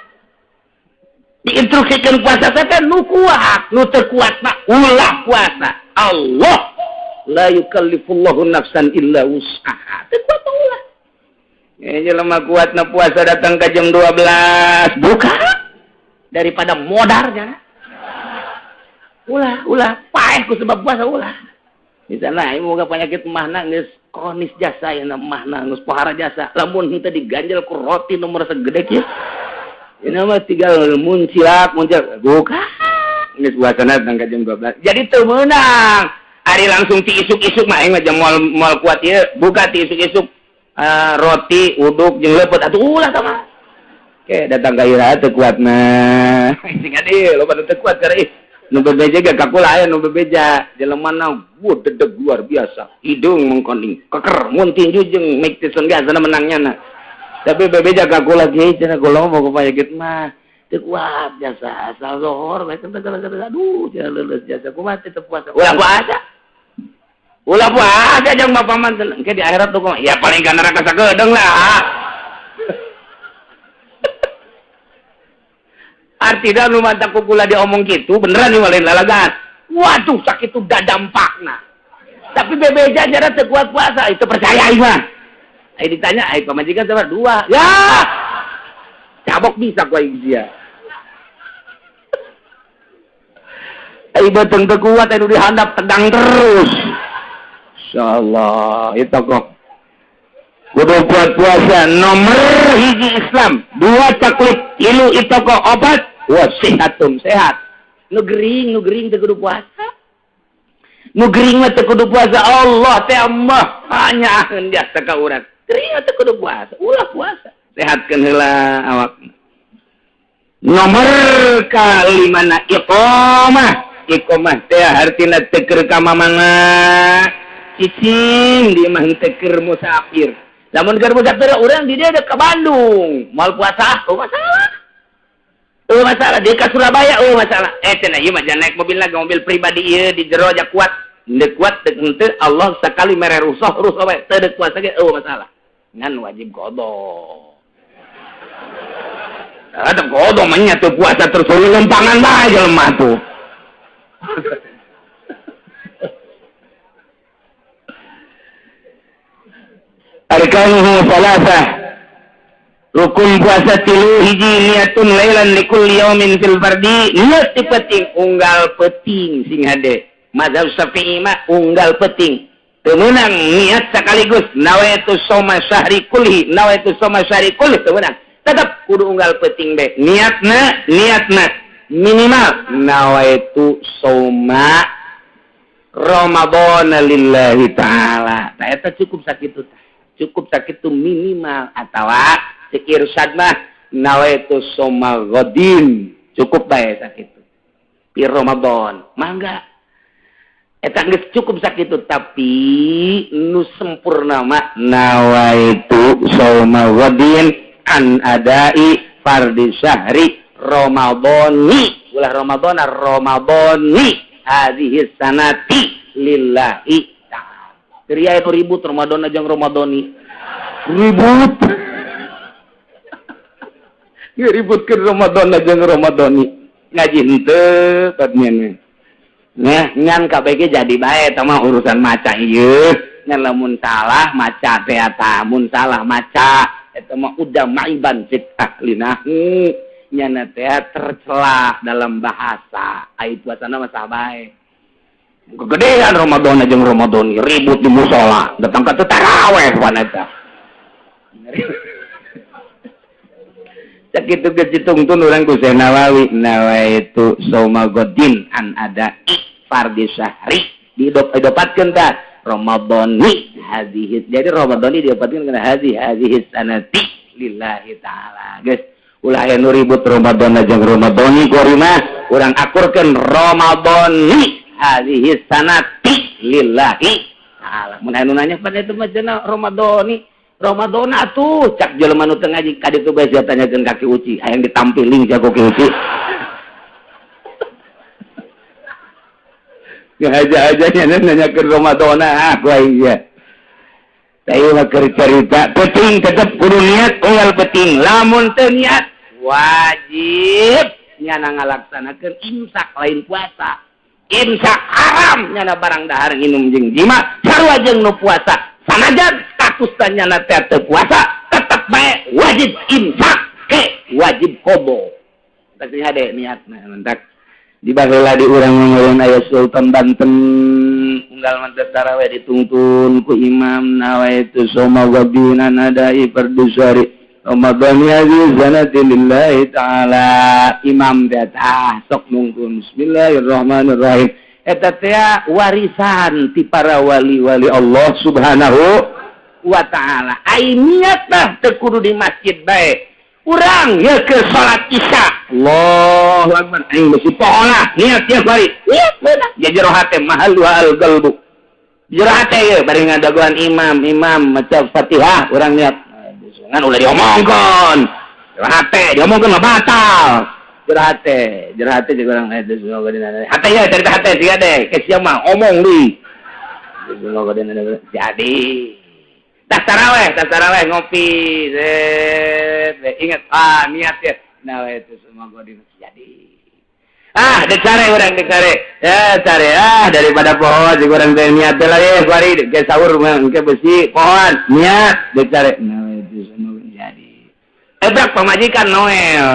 Diinstruksikan puasa teh nu kuat, nu teu kuat mah ulah puasa. Allah la yukallifullahu nafsan illa wus'aha. Teu kuat mah ulah. Jelema kuat na puasa datang ke jam 12 buka daripada modarnya. Ulah, ulah paeh ku sebab puasa ulah. Misalnya aing moga penyakit mahna geus kronis jasa ya mahna geus pohara jasa. Lamun henteu diganjel ku roti nomor segede kieu. Ini mah tinggal muncilak muncilak buka. Geus puasana datang ke jam 12. Jadi teu meunang. Ari langsung ti isuk-isuk mah aing mah jam moal kuat ieu, buka ti isuk-isuk. Roti uduk jeung leupeut atuh ulah sama. Oke, datang ka ira teu kuat mah. Sing ade loba teu kuat keur ih. Nu bebeja ge kakula aya nu bebeja jelemana wuh dedeg luar biasa. Hidung mengkoning keker mun tinju jeung Mike Tyson ge asana menangnya na. Tapi bebeja kakula ge cenah golong boga panyakit mah teu kuat jasa asal zohor bae teu aduh cenah leuleus jasa kumaha teu puasa. Ulah puasa. Ulah puasa jeung bapak mah engke di akhirat tuh ya paling ka neraka sakedeung lah. Artinya nu mantap kukula diomong gitu beneran nih lain lalagan. Waduh sakit udah dampakna. Tapi bebeja jara teu kuat puasa itu percaya ieu mah. Ai ditanya ai pamajikan sabar 2. Ya. Cabok bisa ku aing sia. Ai beuteung teu kuat anu dihandap tegang terus. Insyaallah itu kok. Kudu kuat puasa nomor hiji Islam, 2 taklif, 3 itu kok obat, wa sehatum sehat. Nu gering teu kudu puasa. Nu gering mah teu kudu puasa Allah teh mah hanya jasa ka urang. Gering teu kudu puasa, ulah puasa. Sehatkeun heula awak. Nomor kalimana iqamah. Iqamah teh hartina teu keur ka mamana. Cicing di mah teu keur musafir. Lamun keur musafir urang di dieu ka Bandung, moal puasa, oh masalah. Oh masalah dia ka Surabaya, oh masalah. Cenah ieu mah jangan naik mobil lagi, mobil pribadi ieu di jero aja kuat. Henteu kuat teu henteu Allah sakali mere rusuh rusuh bae teu deuk puasa ge oh masalah. Ngan wajib qada. Ada qada mah nya teu puasa terus lumpangan bae jelema tuh. Arkanuhu salasah. Rukun puasa 3 hiji niatun lailan likulli yaumin fil fardi, niat ti penting unggal penting sing hade. Mazhab Syafi'i mah unggal penting. Teu meunang niat sekaligus nawaitu shauma syahri kulli, nawaitu shauma syahri kulli teu meunang. Tetep kudu unggal penting be. Niatna niatna minimal nawaitu shauma Ramadan lillahi ta'ala. Tah eta cukup sakitu tah. Cukup sakitu minimal atawa cek irsyad mah nawaitu shauma ghadin cukup bae sakitu pi Ramadan mangga eta geus cukup sakitu tapi nu sempurna mah nawaitu shauma ghadin an adai fardi syahri Ramadhani ulah Ramadhana Ramadhani hadhihi sanati lillahi. Ria itu ribut Ramadan aja Ramadhani. Ribut. Ya ributkeun Ramadan aja Ramadhani. Ngaji henteu patnya. Nah, ngan kabeh ge jadi bae eta mah urusan maca ieu. Ngan lamun salah maca teh eta, mun salah maca eta mah udah maiban fit ahlinahu. Nyana teh tercela dalam bahasa. Ai puasana mah sah bae. Kegedean Ramadan aja Ramadan ribut di musola datang ke taraweh wanita. Sakitu ge ditungtun urang ku Syekh Nawawi nawaitu shauma ghadin an ada fardi syahri didopatkeun tah Ramadhani hadhihi. Jadi Ramadhani diopatkeun kana hadhihi sanati lillahi ta'ala. Geus ulah aya nu ribut Ramadhan jeung Ramadhani kuari mah urang akurkeun Ramadhani hadhihi sanati lillahi ta'ala. Mun aya nu nanya pada itu mah cenah Ramadhani Ramadhani atuh cak jelema nu teu ngaji ka ditu bae sia tanyakeun ka Ki Uci hayang ditampiling jago Ki Uci. Ngaja-aja nya nanyakeun Ramadhani ah ku aing sia. Tah mah keur carita penting tetep kudu niat unggal penting lamun teu niat wajib nyana ngalaksanakeun imsak lain puasa. Imsak haram nyana barang dahar nginum jeung jima sarua jeung nu puasa. Sanajan status nyana teh teu puasa tetep bae wajib imsak ke wajib qada. Tah hade niatna mentak di baheula di urang ngomongin aya Sultan Banten unggal mantas tarawih dituntun ku imam nawaitu soma wabina nadai fardusari Ramadhani hadhihi sanati lillahi ta'ala. Imam teh ah sok nungtun bismillahirrahmanirrahim eta teh warisan ti para wali-wali Allah subhanahu wa ta'ala. Ai niat mah teu kudu di masjid bae. Urang ya ke salat isya. Allahu akbar. Aing besi pohola niat tiap hari. Niat beunang. Ya jero hate mahallu al qalbu. Jero hate ye bari ngadagoan imam, imam maca Fatihah urang niat. Ngan ulah diomongkeun. Jero hate diomongkeun mah batal. Jero hate jeung urang hate ye cerita hate siga deh. Ke sia mah omong deui. Jadi tas taraweh ngopi, ingat ah niat ya, nah itu semua gua di jadi. Ah, dicare orang dicare, ya cari ah daripada pohon, jika orang teh niat lagi, kuari ke sahur ke besi pohon niat dicare, nah itu semua jadi. Ebrak pamajikan Noel,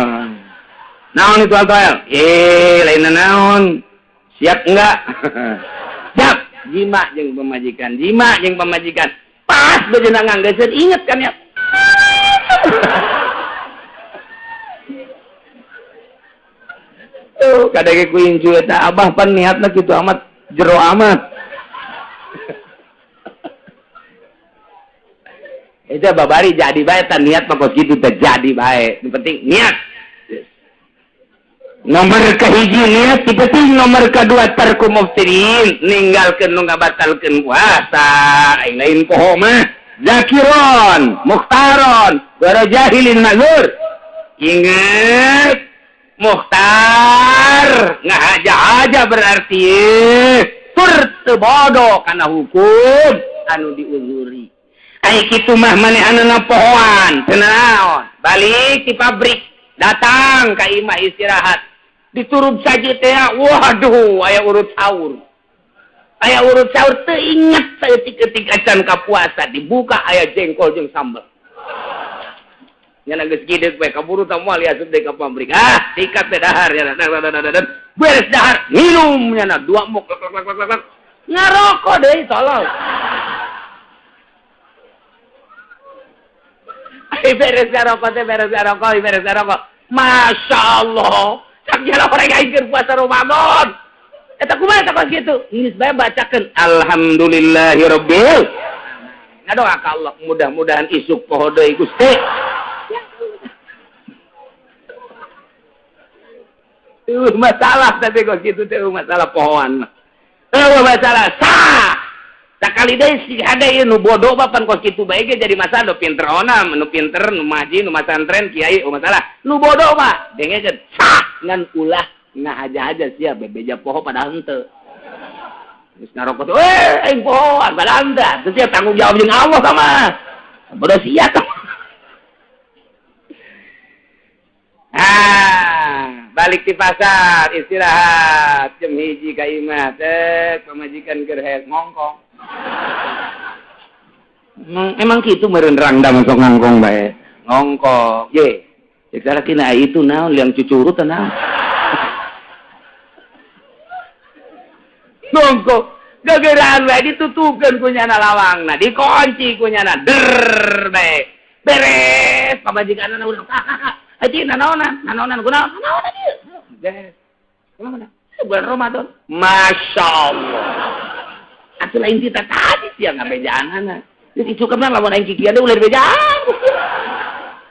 naon itu Noel, lain naon, siap enggak? Siap, jima jeung pamajikan, jima jeung pamajikan. Pas bejenang nganggeseun inget kan ya. Tuh kadege ku incu eta abah pan niatna kitu amat jero amat. Eta babari jadi bae tan niat mah kos kitu teh jadi bae. Nu penting niat. Nomor kahiji niat, ti penting nomor kedua tarku muftirin, ninggalkeun nu ngabatalkeun puasa, aing lain poho mah. Zakiron, mukhtaron, wa jahilin ma'zur. Ingat, mukhtar ngahaja-haja berarti tur teu bodoh kana hukum anu diuzuri. Ai kitu mah manehanna pohoan, teu naon. Balik ti pabrik, datang ka imah istirahat. Diturub saja teh, waduh, aya urut sahur. Aya urut sahur teu inget saeutik-eutik acan ka puasa, dibuka aya jengkol jeung sambel. Nya geus gideuk we kaburu tah moal asup deui ka pabrik. Ah, sikat teh dahar nya. Beres dahar, minum nya dua mok lak lak lak lak. Ngarokok deui tolol. Ai beres ngarokok teh beres ngarokok, beres ngarokok. Masya Allah. Cak jalan orang aing keur puasa Ramadan. Eta kumaha eta kos kitu? Geus bae bacakeun alhamdulillahirabbil. Ngadoa ka Allah mudah-mudahan isuk poho deui Gusti. Masalah tapi kos kitu teh masalah pohoan mah. Eueuh masalah sah. Sakali deui si hade ieu nu bodoh mah pan kos kitu bae ge jadi masalah nu pinter ona, nu pinter, nu maji, nu masantren, kiai, oh masalah. Nu bodoh mah dengekeun sah ngan ulah ngahaja-haja sia bebeja poho padahal henteu. Geus ngarokok teh, aing pohoan padahal henteu. Teu sia tanggung jawab jeung Allah sama. Bodoh sia tah. Ah, balik di pasar istirahat jam 1 ka imah teh pamajikan keur hees ngongkong. Emang kitu meureun rangda masuk ngangkong bae. Ngongkong. Ye. Cek salakina itu naon liang cucurut teh naon. Ngongkong. Gegeraan bae ditutukeun ku nyana lawangna, dikunci ku nyana. Der bae. Beres pamajikanna ulah kakak. Aji nanaonan, nanaonan kunaon? Nanaonan ieu. Beres. Kumaha? Bulan Ramadan. Masya Allah. Atuh lain kita tadi sih yang ngabejaanana. Jadi cukup lamun aing kikian ulah dibejaan.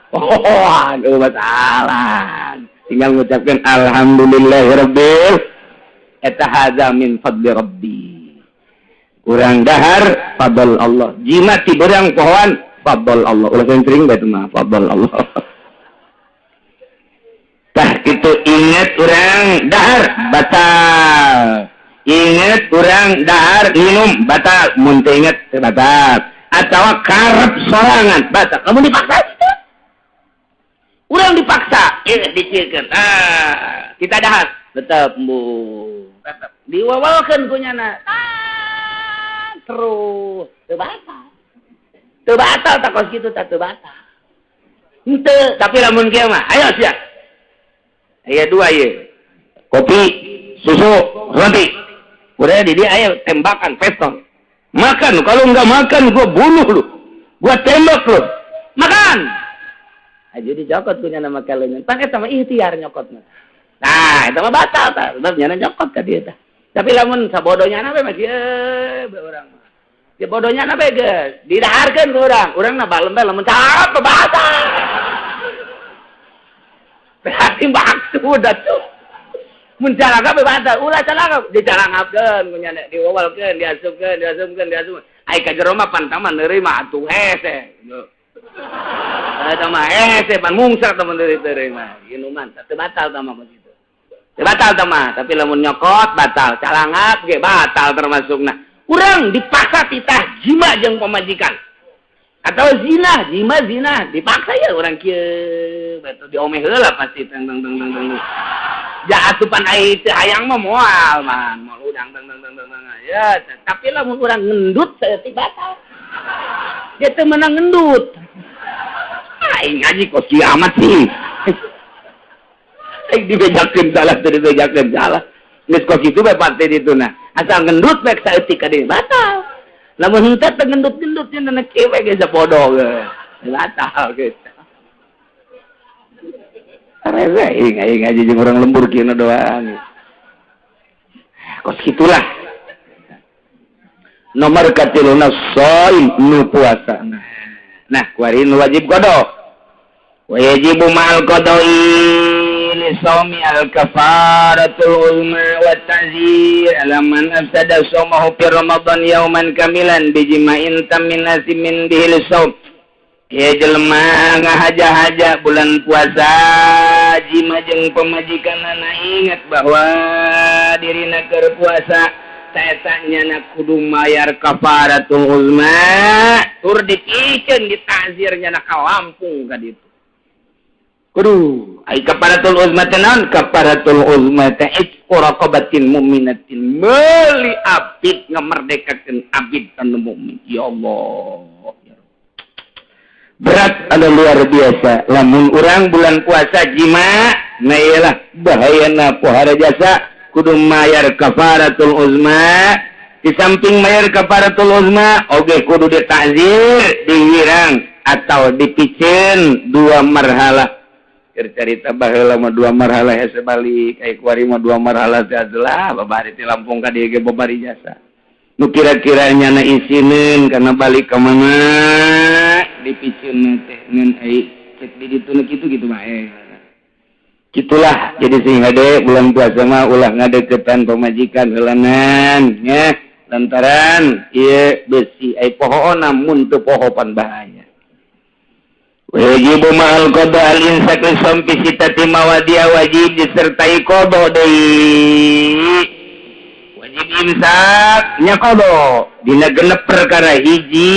Oh, aduh masalah. Tinggal ngucapkan alhamdulillahirabbil eta hadza min fadli rabbi. Urang dahar fadl Allah. Jima ti beurang pohoan fadl Allah. Ulah sering bae mah fadl Allah. Tah kitu inget urang dahar batal. Inget urang dahar minum batal. Mun teu inget batal. Atawa karep sorangan batal. Lamun dipaksa gitu. Urang dipaksa, dicikeun. Ah, kita dahar tetep bu. Tetep diwawalkeun ku nyana. Ah, terus teu batal. Teu batal tak kos kitu tah teu batal. Henteu, tapi lamun kieu mah, ayo sia. Aya dua ieu. Kopi, susu, roti. Udah di dia aya tembakan pistol. Makan, kalau enggak makan gua bunuh lu. Gua tembak lu. Makan. Aja dicokot punya nama kalian. Pan eta mah ikhtiar nyokotna. Nah, eta mah batal tah. Sebab nyana nyokot ka dieu tah. Tapi lamun sabodonya na we mah kieu bae urang mah. Ya bodohnya na bae geus. Didaharkeun ku urang. Urang na balem bae lamun cap batal. Berarti maksud atuh. Mun calangap bae batal, ulah calangap, dicalangapkeun ku nyana, diwawalkeun, diasupkeun, diasupkeun, diasupkeun. Ai ka jero mah pan tah mah neureuy mah atuh hese. Eta mah hese pan mungsar tah mun deuri mah. Inuman teu batal tah mah kitu. Teu batal tah mah, tapi lamun nyokot batal, calangap ge batal termasukna. Urang dipaksa titah jima jeung pamajikan. Atau zina, jima zina, dipaksa ya urang kieu, betul diomeh heula pasti teng teng teng teng teng. Ja atupan ai teu hayang mah moal man, moal udang teng teng teng teng. Ya, tapi lamun urang ngendut saeutik batal. Dia teu meunang ngendut. Aing ngaji kok kiamat sih. Aing dibejakeun salah teu dibejakeun salah. Geus kos kitu bae pasti ditu nah. Asal ngendut bae saeutik ka dieu batal. Lamun henteu teu ngendut-ngendut nya na kieu we geus bodoh ge. Batal geus. Rese aing aing ngaji jeung urang lembur kieu doang. Kos kitulah. Nomor katiluna shaim nu puasa. Nah, kuari nu wajib qada. Wa yajibu ma'al qada'i li shaumi al kafaratul uzma wa ta'zir ala man afsada shaumahu fi ramadan yauman kamilan bijima'in tamin nasimin bihi lishaum. Ya jelema ngahaja-haja bulan puasa jima jeung pamajikanana ingat bahwa dirina keur puasa eta nyana kudu mayar kafaratul uzma tur dipikeun ditazir nyana ka Lampung ka ditu. Kudu ai kafaratul uzma teh naon? Kafaratul uzma teh itqu raqabatin mu'minatin, meuli abid ngamerdekakeun abid anu mukmin. Ya Allah. Berat ada luar biasa. Lamun urang bulan puasa jima, nah iyalah bahayana pohara jasa kudu mayar kafaratul uzma. Di samping mayar kafaratul uzma, oge kudu ditazir, dihirang atau dipicen dua marhalah. Keur carita baheula mah dua marhalah hese balik, ai kuari mah dua marhalah teh adalah babari ti Lampung ka dieu ge babari jasa. Nu kira-kira nyana isineun kana balik ka mana dipiceun teh ngan ai cek di ditu nu kitu kitu mah Gitulah jadi sing hade bulan puasa mah ulah ngadeukeutan pamajikan heulanan nya lantaran ieu besi ai pohoona mun teu poho pan bahaya. Wajib ma'al qada al imsak li fi sitati mawadi'a wajib disertai qada deui. Wajib imsak nya qada dina genep perkara hiji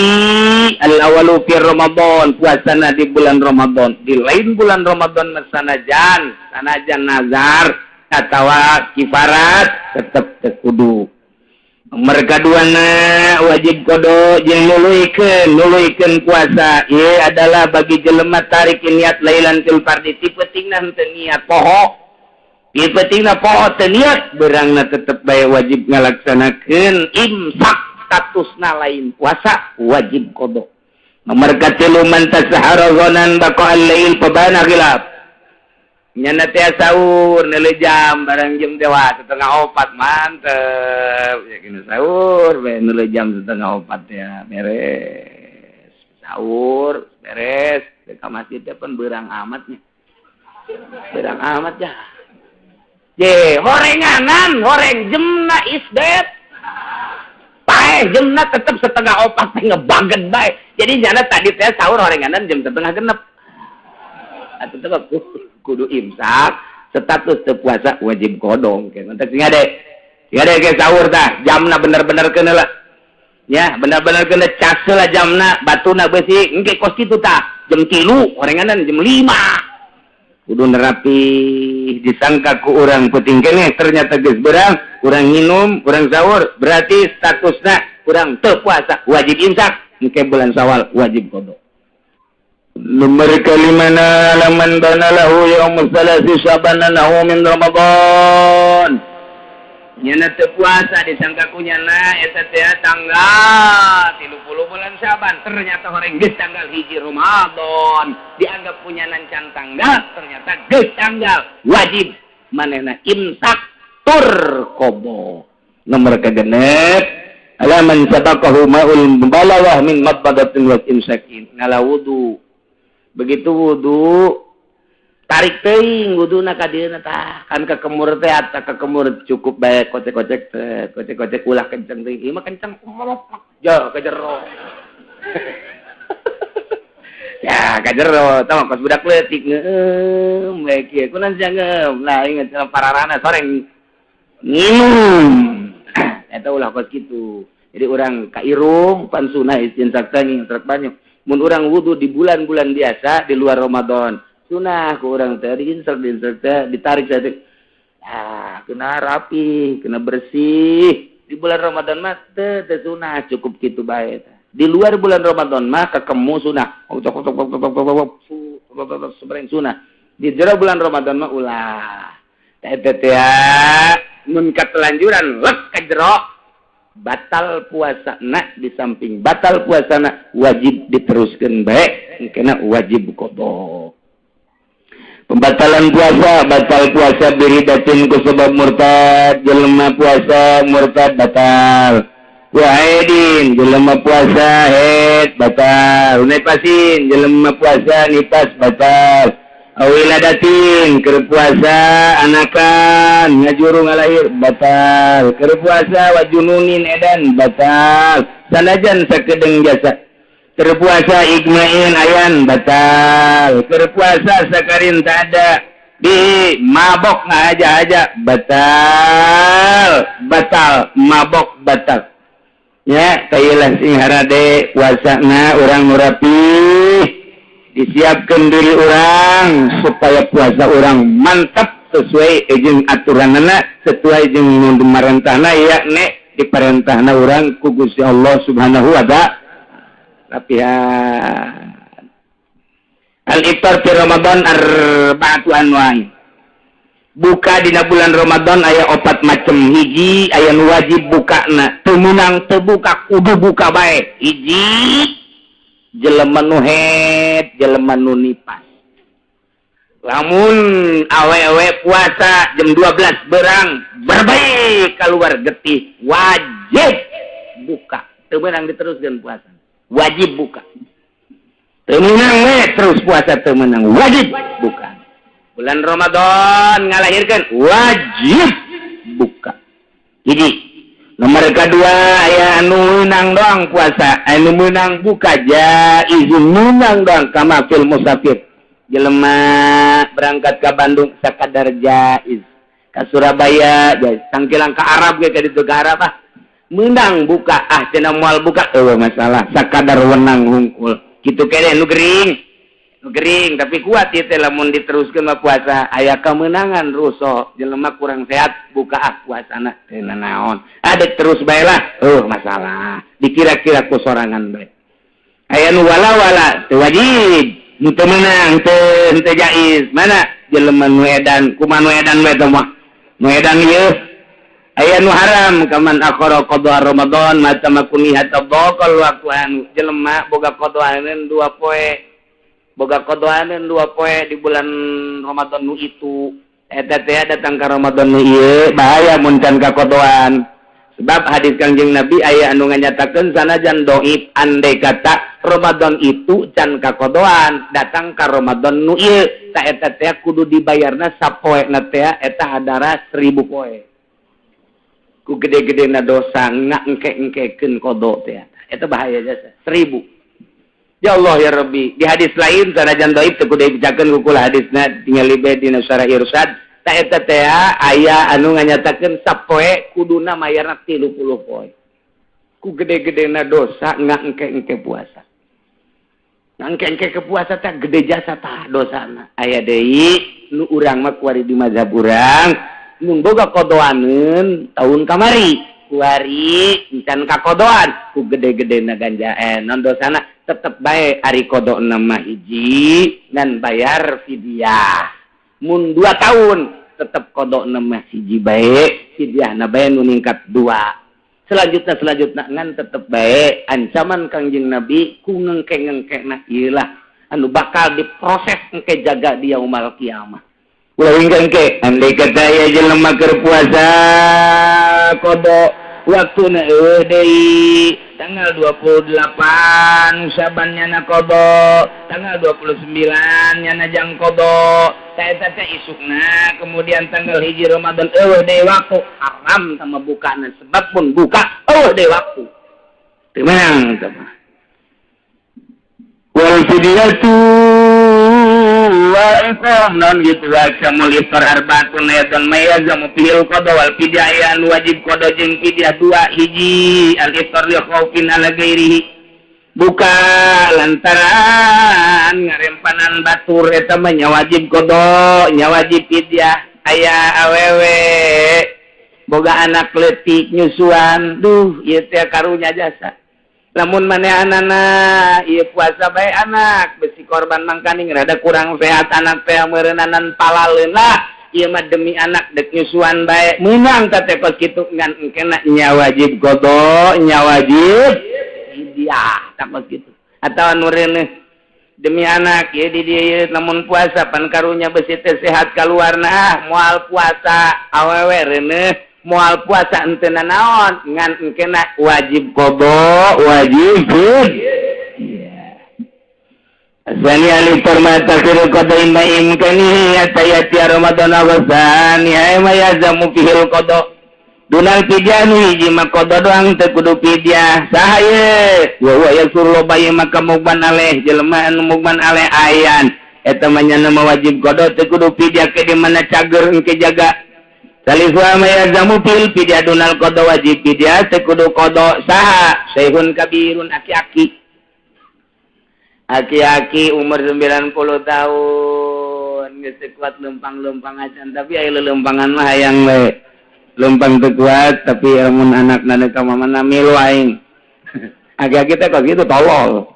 al awalu fi Ramadan puasana di bulan Ramadan di lain bulan Ramadan mah sanajan sanajan nazar atawa kifarat tetep teu kudu. Nomor kaduana wajib qada jeung nuluykeun puasa ieu adalah bagi jelema tarik niat lailatul fardi ti peutingna henteu niat poho ti peutingna poho teu niat beurangna tetep bae wajib ngalaksanakeun imsak statusna lain puasa wajib qada. Nomor katilu man tasahara ghanan baqa al-lail fabana khilaf. Nyana teh sahur neuleuh jam barang jam teh wah 3:30 mantep. Ya kena sahur bae neuleuh jam 3:30 ya beres. Sahur beres ka masjid teh pun beurang amatnya. Beurang amat ya. Ye, horenganan, horeng jemna isdet. Paeh jemna tetep 3:30 teh ngebaget bae. Jadi nyana tadi teh sahur horenganan jam 5:30. Atuh teh kudu imsak, status teu puasa wajib kodong. Mantap sing ade. Sing ade ke sahur tah, jamna bener-bener keuna lah. Ya, bener-bener keuna cas lah jamna, batuna beusi engke kos kitu tah. Jam 3, horenganan jam 5. Kudu nerapi disangka ku urang penting keneh ternyata geus beurang, urang nginum, urang sahur, berarti statusna urang teu puasa, wajib imsak, engke bulan Syawal wajib qada. Nomor kalimana laman bana lahu yaum salasi syabana lahu min Ramadan. Nyana teu puasa disangka ku nyana eta teh tanggal 30 bulan Syaban, ternyata horeng geus tanggal 1 Ramadan, dianggap punya can tanggal, ternyata geus tanggal wajib manehna imsak tur qada. Nomor kagenep alaman sabaqahu ma'ul mubalawah min madbadatin wa imsakin. Ngala wudu. Begitu wudu tarik teuing wuduna ka dieuna tah kan kekemur teh ata kekemur cukup bae kocek-kocek teh kocek-kocek ulah kenceng teuing ieu mah kenceng ja ka jero ya ka jero tah mah kos budak leutik ngeum bae kieu kunaon sia ngeum lah inget pararana soreng nginum eta ulah kos kitu. Jadi urang ka irung pan sunah istinsak teh ngintrek banyak mun urang wudu di bulan-bulan biasa di luar Ramadan sunah ku urang teh diinsek teh ditarik teh ah kena rapi kena bersih. Di bulan Ramadan mah teh sunah cukup kitu bae. Di luar bulan Ramadan mah kekemu sunah sebreng sunah. Di jero bulan Ramadan mah ulah teh teh mun katelanjuran lek ka jero batal puasa nak. Di samping batal puasa nak wajib diteruskan baik kena wajib qada. Pembatalan puasa, batal puasa biridatin ku sebab murtad, jelema puasa murtad batal. Waidin jelema puasa haid batal. Nipasin jelema puasa nipas batal. Awiladatin keur puasa anakan ngajuru ngalahir batal. Keur puasa wajununin edan batal. Sanajan sakedeung jasa. Keur puasa igmain ayan batal. Keur puasa sakarin tak ada di mabok ngaja-aja batal. Batal mabok batal. Ya tailah sing harade puasana urang nu rapih. Disiapkan diri orang supaya puasa orang mantap sesuai jeung aturanana, sesuai jeung marentahna yakni diperintahna urang ku Gusti Allah Subhanahu wa ta'ala. Rapihan al-iftar fi Ramadan arba'atu anwa'i. Buka dina bulan Ramadan aya opat macem. Hiji aya nu wajib bukana, teu meunang teu buka kudu buka bae. Hiji jelema nu haid, jelema nu nipas. Lamun awewe puasa jam 12 berang berbaik keluar getih wajib buka. Teu meunang diteruskeun puasa. Wajib buka. Teu meunang we terus puasa teu meunang, wajib buka. Bulan Ramadan ngalahirkeun wajib buka. Jadi nomor kedua aya anu meunang doang puasa, anu meunang buka jaiz meunang doang kama fil musafir. Jelema berangkat ke Bandung sakadar jaiz, ka Surabaya jaiz, tangkilang ka Arab ge ka ditu ka Arab ah meunang buka ah cenah moal buka eueuh masalah sakadar wenang hungkul. Kitu keneh nu gering. Nu gering tapi kuat ieu teh lamun diteruskeun mah puasa aya kemenangan rusuh jelema kurang sehat buka ah puasana teu nanaon adek terus bae lah masalah dikira-kira ku sorangan bae aya nu wala-wala teu wajib nu teu meunang teu jaiz mana jelema nu edan kumaha nu edan bae teh mah nu edan ieu aya nu haram kaman akhara qada Ramadan mata makuni hatta baqal waktu anu jelema boga qadaaneun dua poe. Boga qodoaneun 2 poe di bulan Ramadan nu itu. Eta teh datang ka Ramadan nu ieu bahaya mun can kakodoan. Sebab hadis Kangjeng Nabi aya anu nganyatakeun, sanajan doif, andai kata Ramadan itu can kakodoan datang ka Ramadan nu ieu, ta eta teh kudu dibayarna sapoe na teh eta hadara 1000 poe. Ku gede-gede na dosa ngengke-engkekeun qodo teh eta bahaya jasa 1000. Ya Allah ya Rabbi. Di hadis lain, sanajan doif, teu kudu dibacakeun ku kula hadisna, tinggal bae dina Syarah Irsyad, ta eta teh aya anu nganyatakeun sapoe kuduna mayarna 30 poe. Ku gede-gedena dosa ngengke-engke puasa, ngengke-engke ke puasa teh gede jasa tah dosana. Aya deui nu urang mah kuari di mazhab urang, mun boga qodoaneun tahun kamari, kuari encan kakodoan, ku gede-gedena ganja non dosana tetep bae ari qodo mah hiji dan bayar fidyah. Mun 2 tahun tetep qodo mah hiji bae, fidyah na bae nu ningkat dua. Selanjutnya, selanjutnya, ngan tetep bae ancaman Kangjeng Nabi ku ngengke-ngengke na ieu lah anu bakal diproses engke jaga di yaumal kiamah. Ulah engke. Andai kata ya jelema keur puasa qodo, waktuna eueuh deui, tanggal 28 Syaban nyana qodo, tanggal 29 nyana jang qodo, ta eta teh isukna kemudian tanggal 1 Ramadan eueuh deui waktu, haram sama bukana, sebab pun buka eueuh deui waktu. Teu meunang teh mah. Wal fidyatu wa iqam non gitu aqsamul iftar arbaatun ayatan ma yalzamu fihil qada wal fidyah, anu wajib qada jeung fidyah dua. Hiji, al iftar li khaufin ala ghairihi, buka lantaran ngarempanan batur, eta mah nya wajib qada, nya wajib fidyah. Aya awewe boga anak leutik nyusuan, duh, ieu teh karunya jasa. Lamun manehanana ieu puasa bae, anak besi korban, mangkaning rada kurang sehat anak teh meureunnanan palaleun lah, ieu mah demi anak dek nyusuan bae, meunang teh kos kitu, ngan engkena nya wajib qada, nya wajib fidyah tah kos kitu. Atawa nu reuneuh demi anak ieu di dieu, lamun puasa pan karunya besi teh sehat kaluarna, ah, moal puasa. Awewe reuneuh moal puasa henteu naon, ngan engkena wajib qada, wajib fidyah. Asani al-iftar ma takhirul qada imma imkani hatta yati Ramadan wa tsani ay ma yalzamu fihil qada dunal fidyah. Nu hiji mah qada doang, teu kudu fidyah. Saha ye? Wa huwa yasur, loba ieu maka mugman aleh, jelema anu mugman aleh ayan, eta mah nyana mah wajib qada, teu kudu fidyah, ke di mana cager engke jaga. Salisua ma yalzamu fil fidyah dunal qada, wajib fidyah, teu kudu qada. Saha? Syekhun kabirun, aki-aki, aki-aki umur 90 tahun geus teu kuat lempang-lempang acan, tapi aya lelempangan mah hayang we lempang. Teu kuat, tapi lamun anak ka mamana milu aing. Aki-aki teh kos gitu, tolol.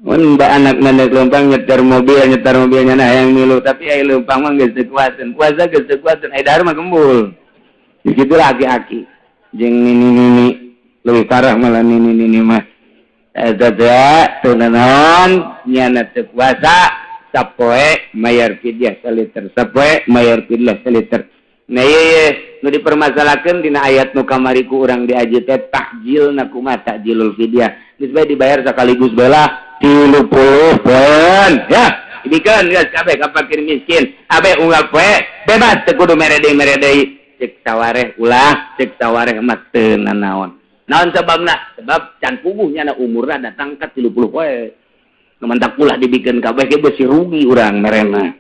Mun mbak anak nanda lempang nyetir mobil, nyetir mobilnya nah hayang milu, tapi aya lempang mah geus teu kuateun, puasa geus teu kuateun, aya dahar mah gembul. Begitulah aki-aki jeung nini-nini, lebih parah malah nini-nini mah. Eta teh teu nanaon, nyana teu puasa sapoe mayar fidyah saliter, sapoe mayar fidyah saliter. Nah, ieu ye nu dipermasalahkeun dina ayat nu kamari ku urang diaji teh, takjil na kumaha, takjilul fidyah geus bae dibayar sekaligus belah 30 poeun ya, dibikeun geus kabeh ka fakir miskin abe unggal poe bebas, teu kudu mere deui, mere deui. Cek sawareh ulah, cek sawareh mah teu nanaon. Naon sebabna? Sebab can puguhnya na umurna datang ka 30 poe. Nu mantak ulah dibikeun kabeh ge beusi rugi urang merena.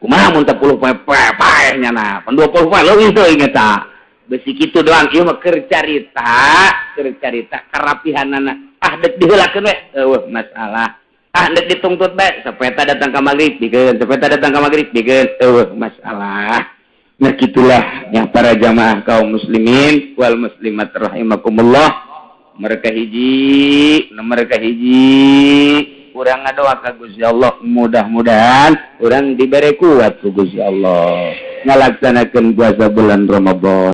Kumaha mun 10 poe paeh nyana? Pan 20 poe leuwih teuing eta. Besi kitu doang ieu mah keur carita, keur carita karapihanana. Ah, dek diheulakeun we, eueuh masalah. Ah, dek dituntut bae, sapeta datang ka magrib bikeun, sapeta datang ka magrib bikeun, eueuh masalah. Nah, gitulah yang para jamaah kaum muslimin wal muslimat rahimakumullah. Mereka hiji, mereka hiji, urang ngadoa ka Gusti Allah, mudah-mudahan urang diberi kuat ku Gusti Allah ngalaksanakeun puasa bulan Ramadan.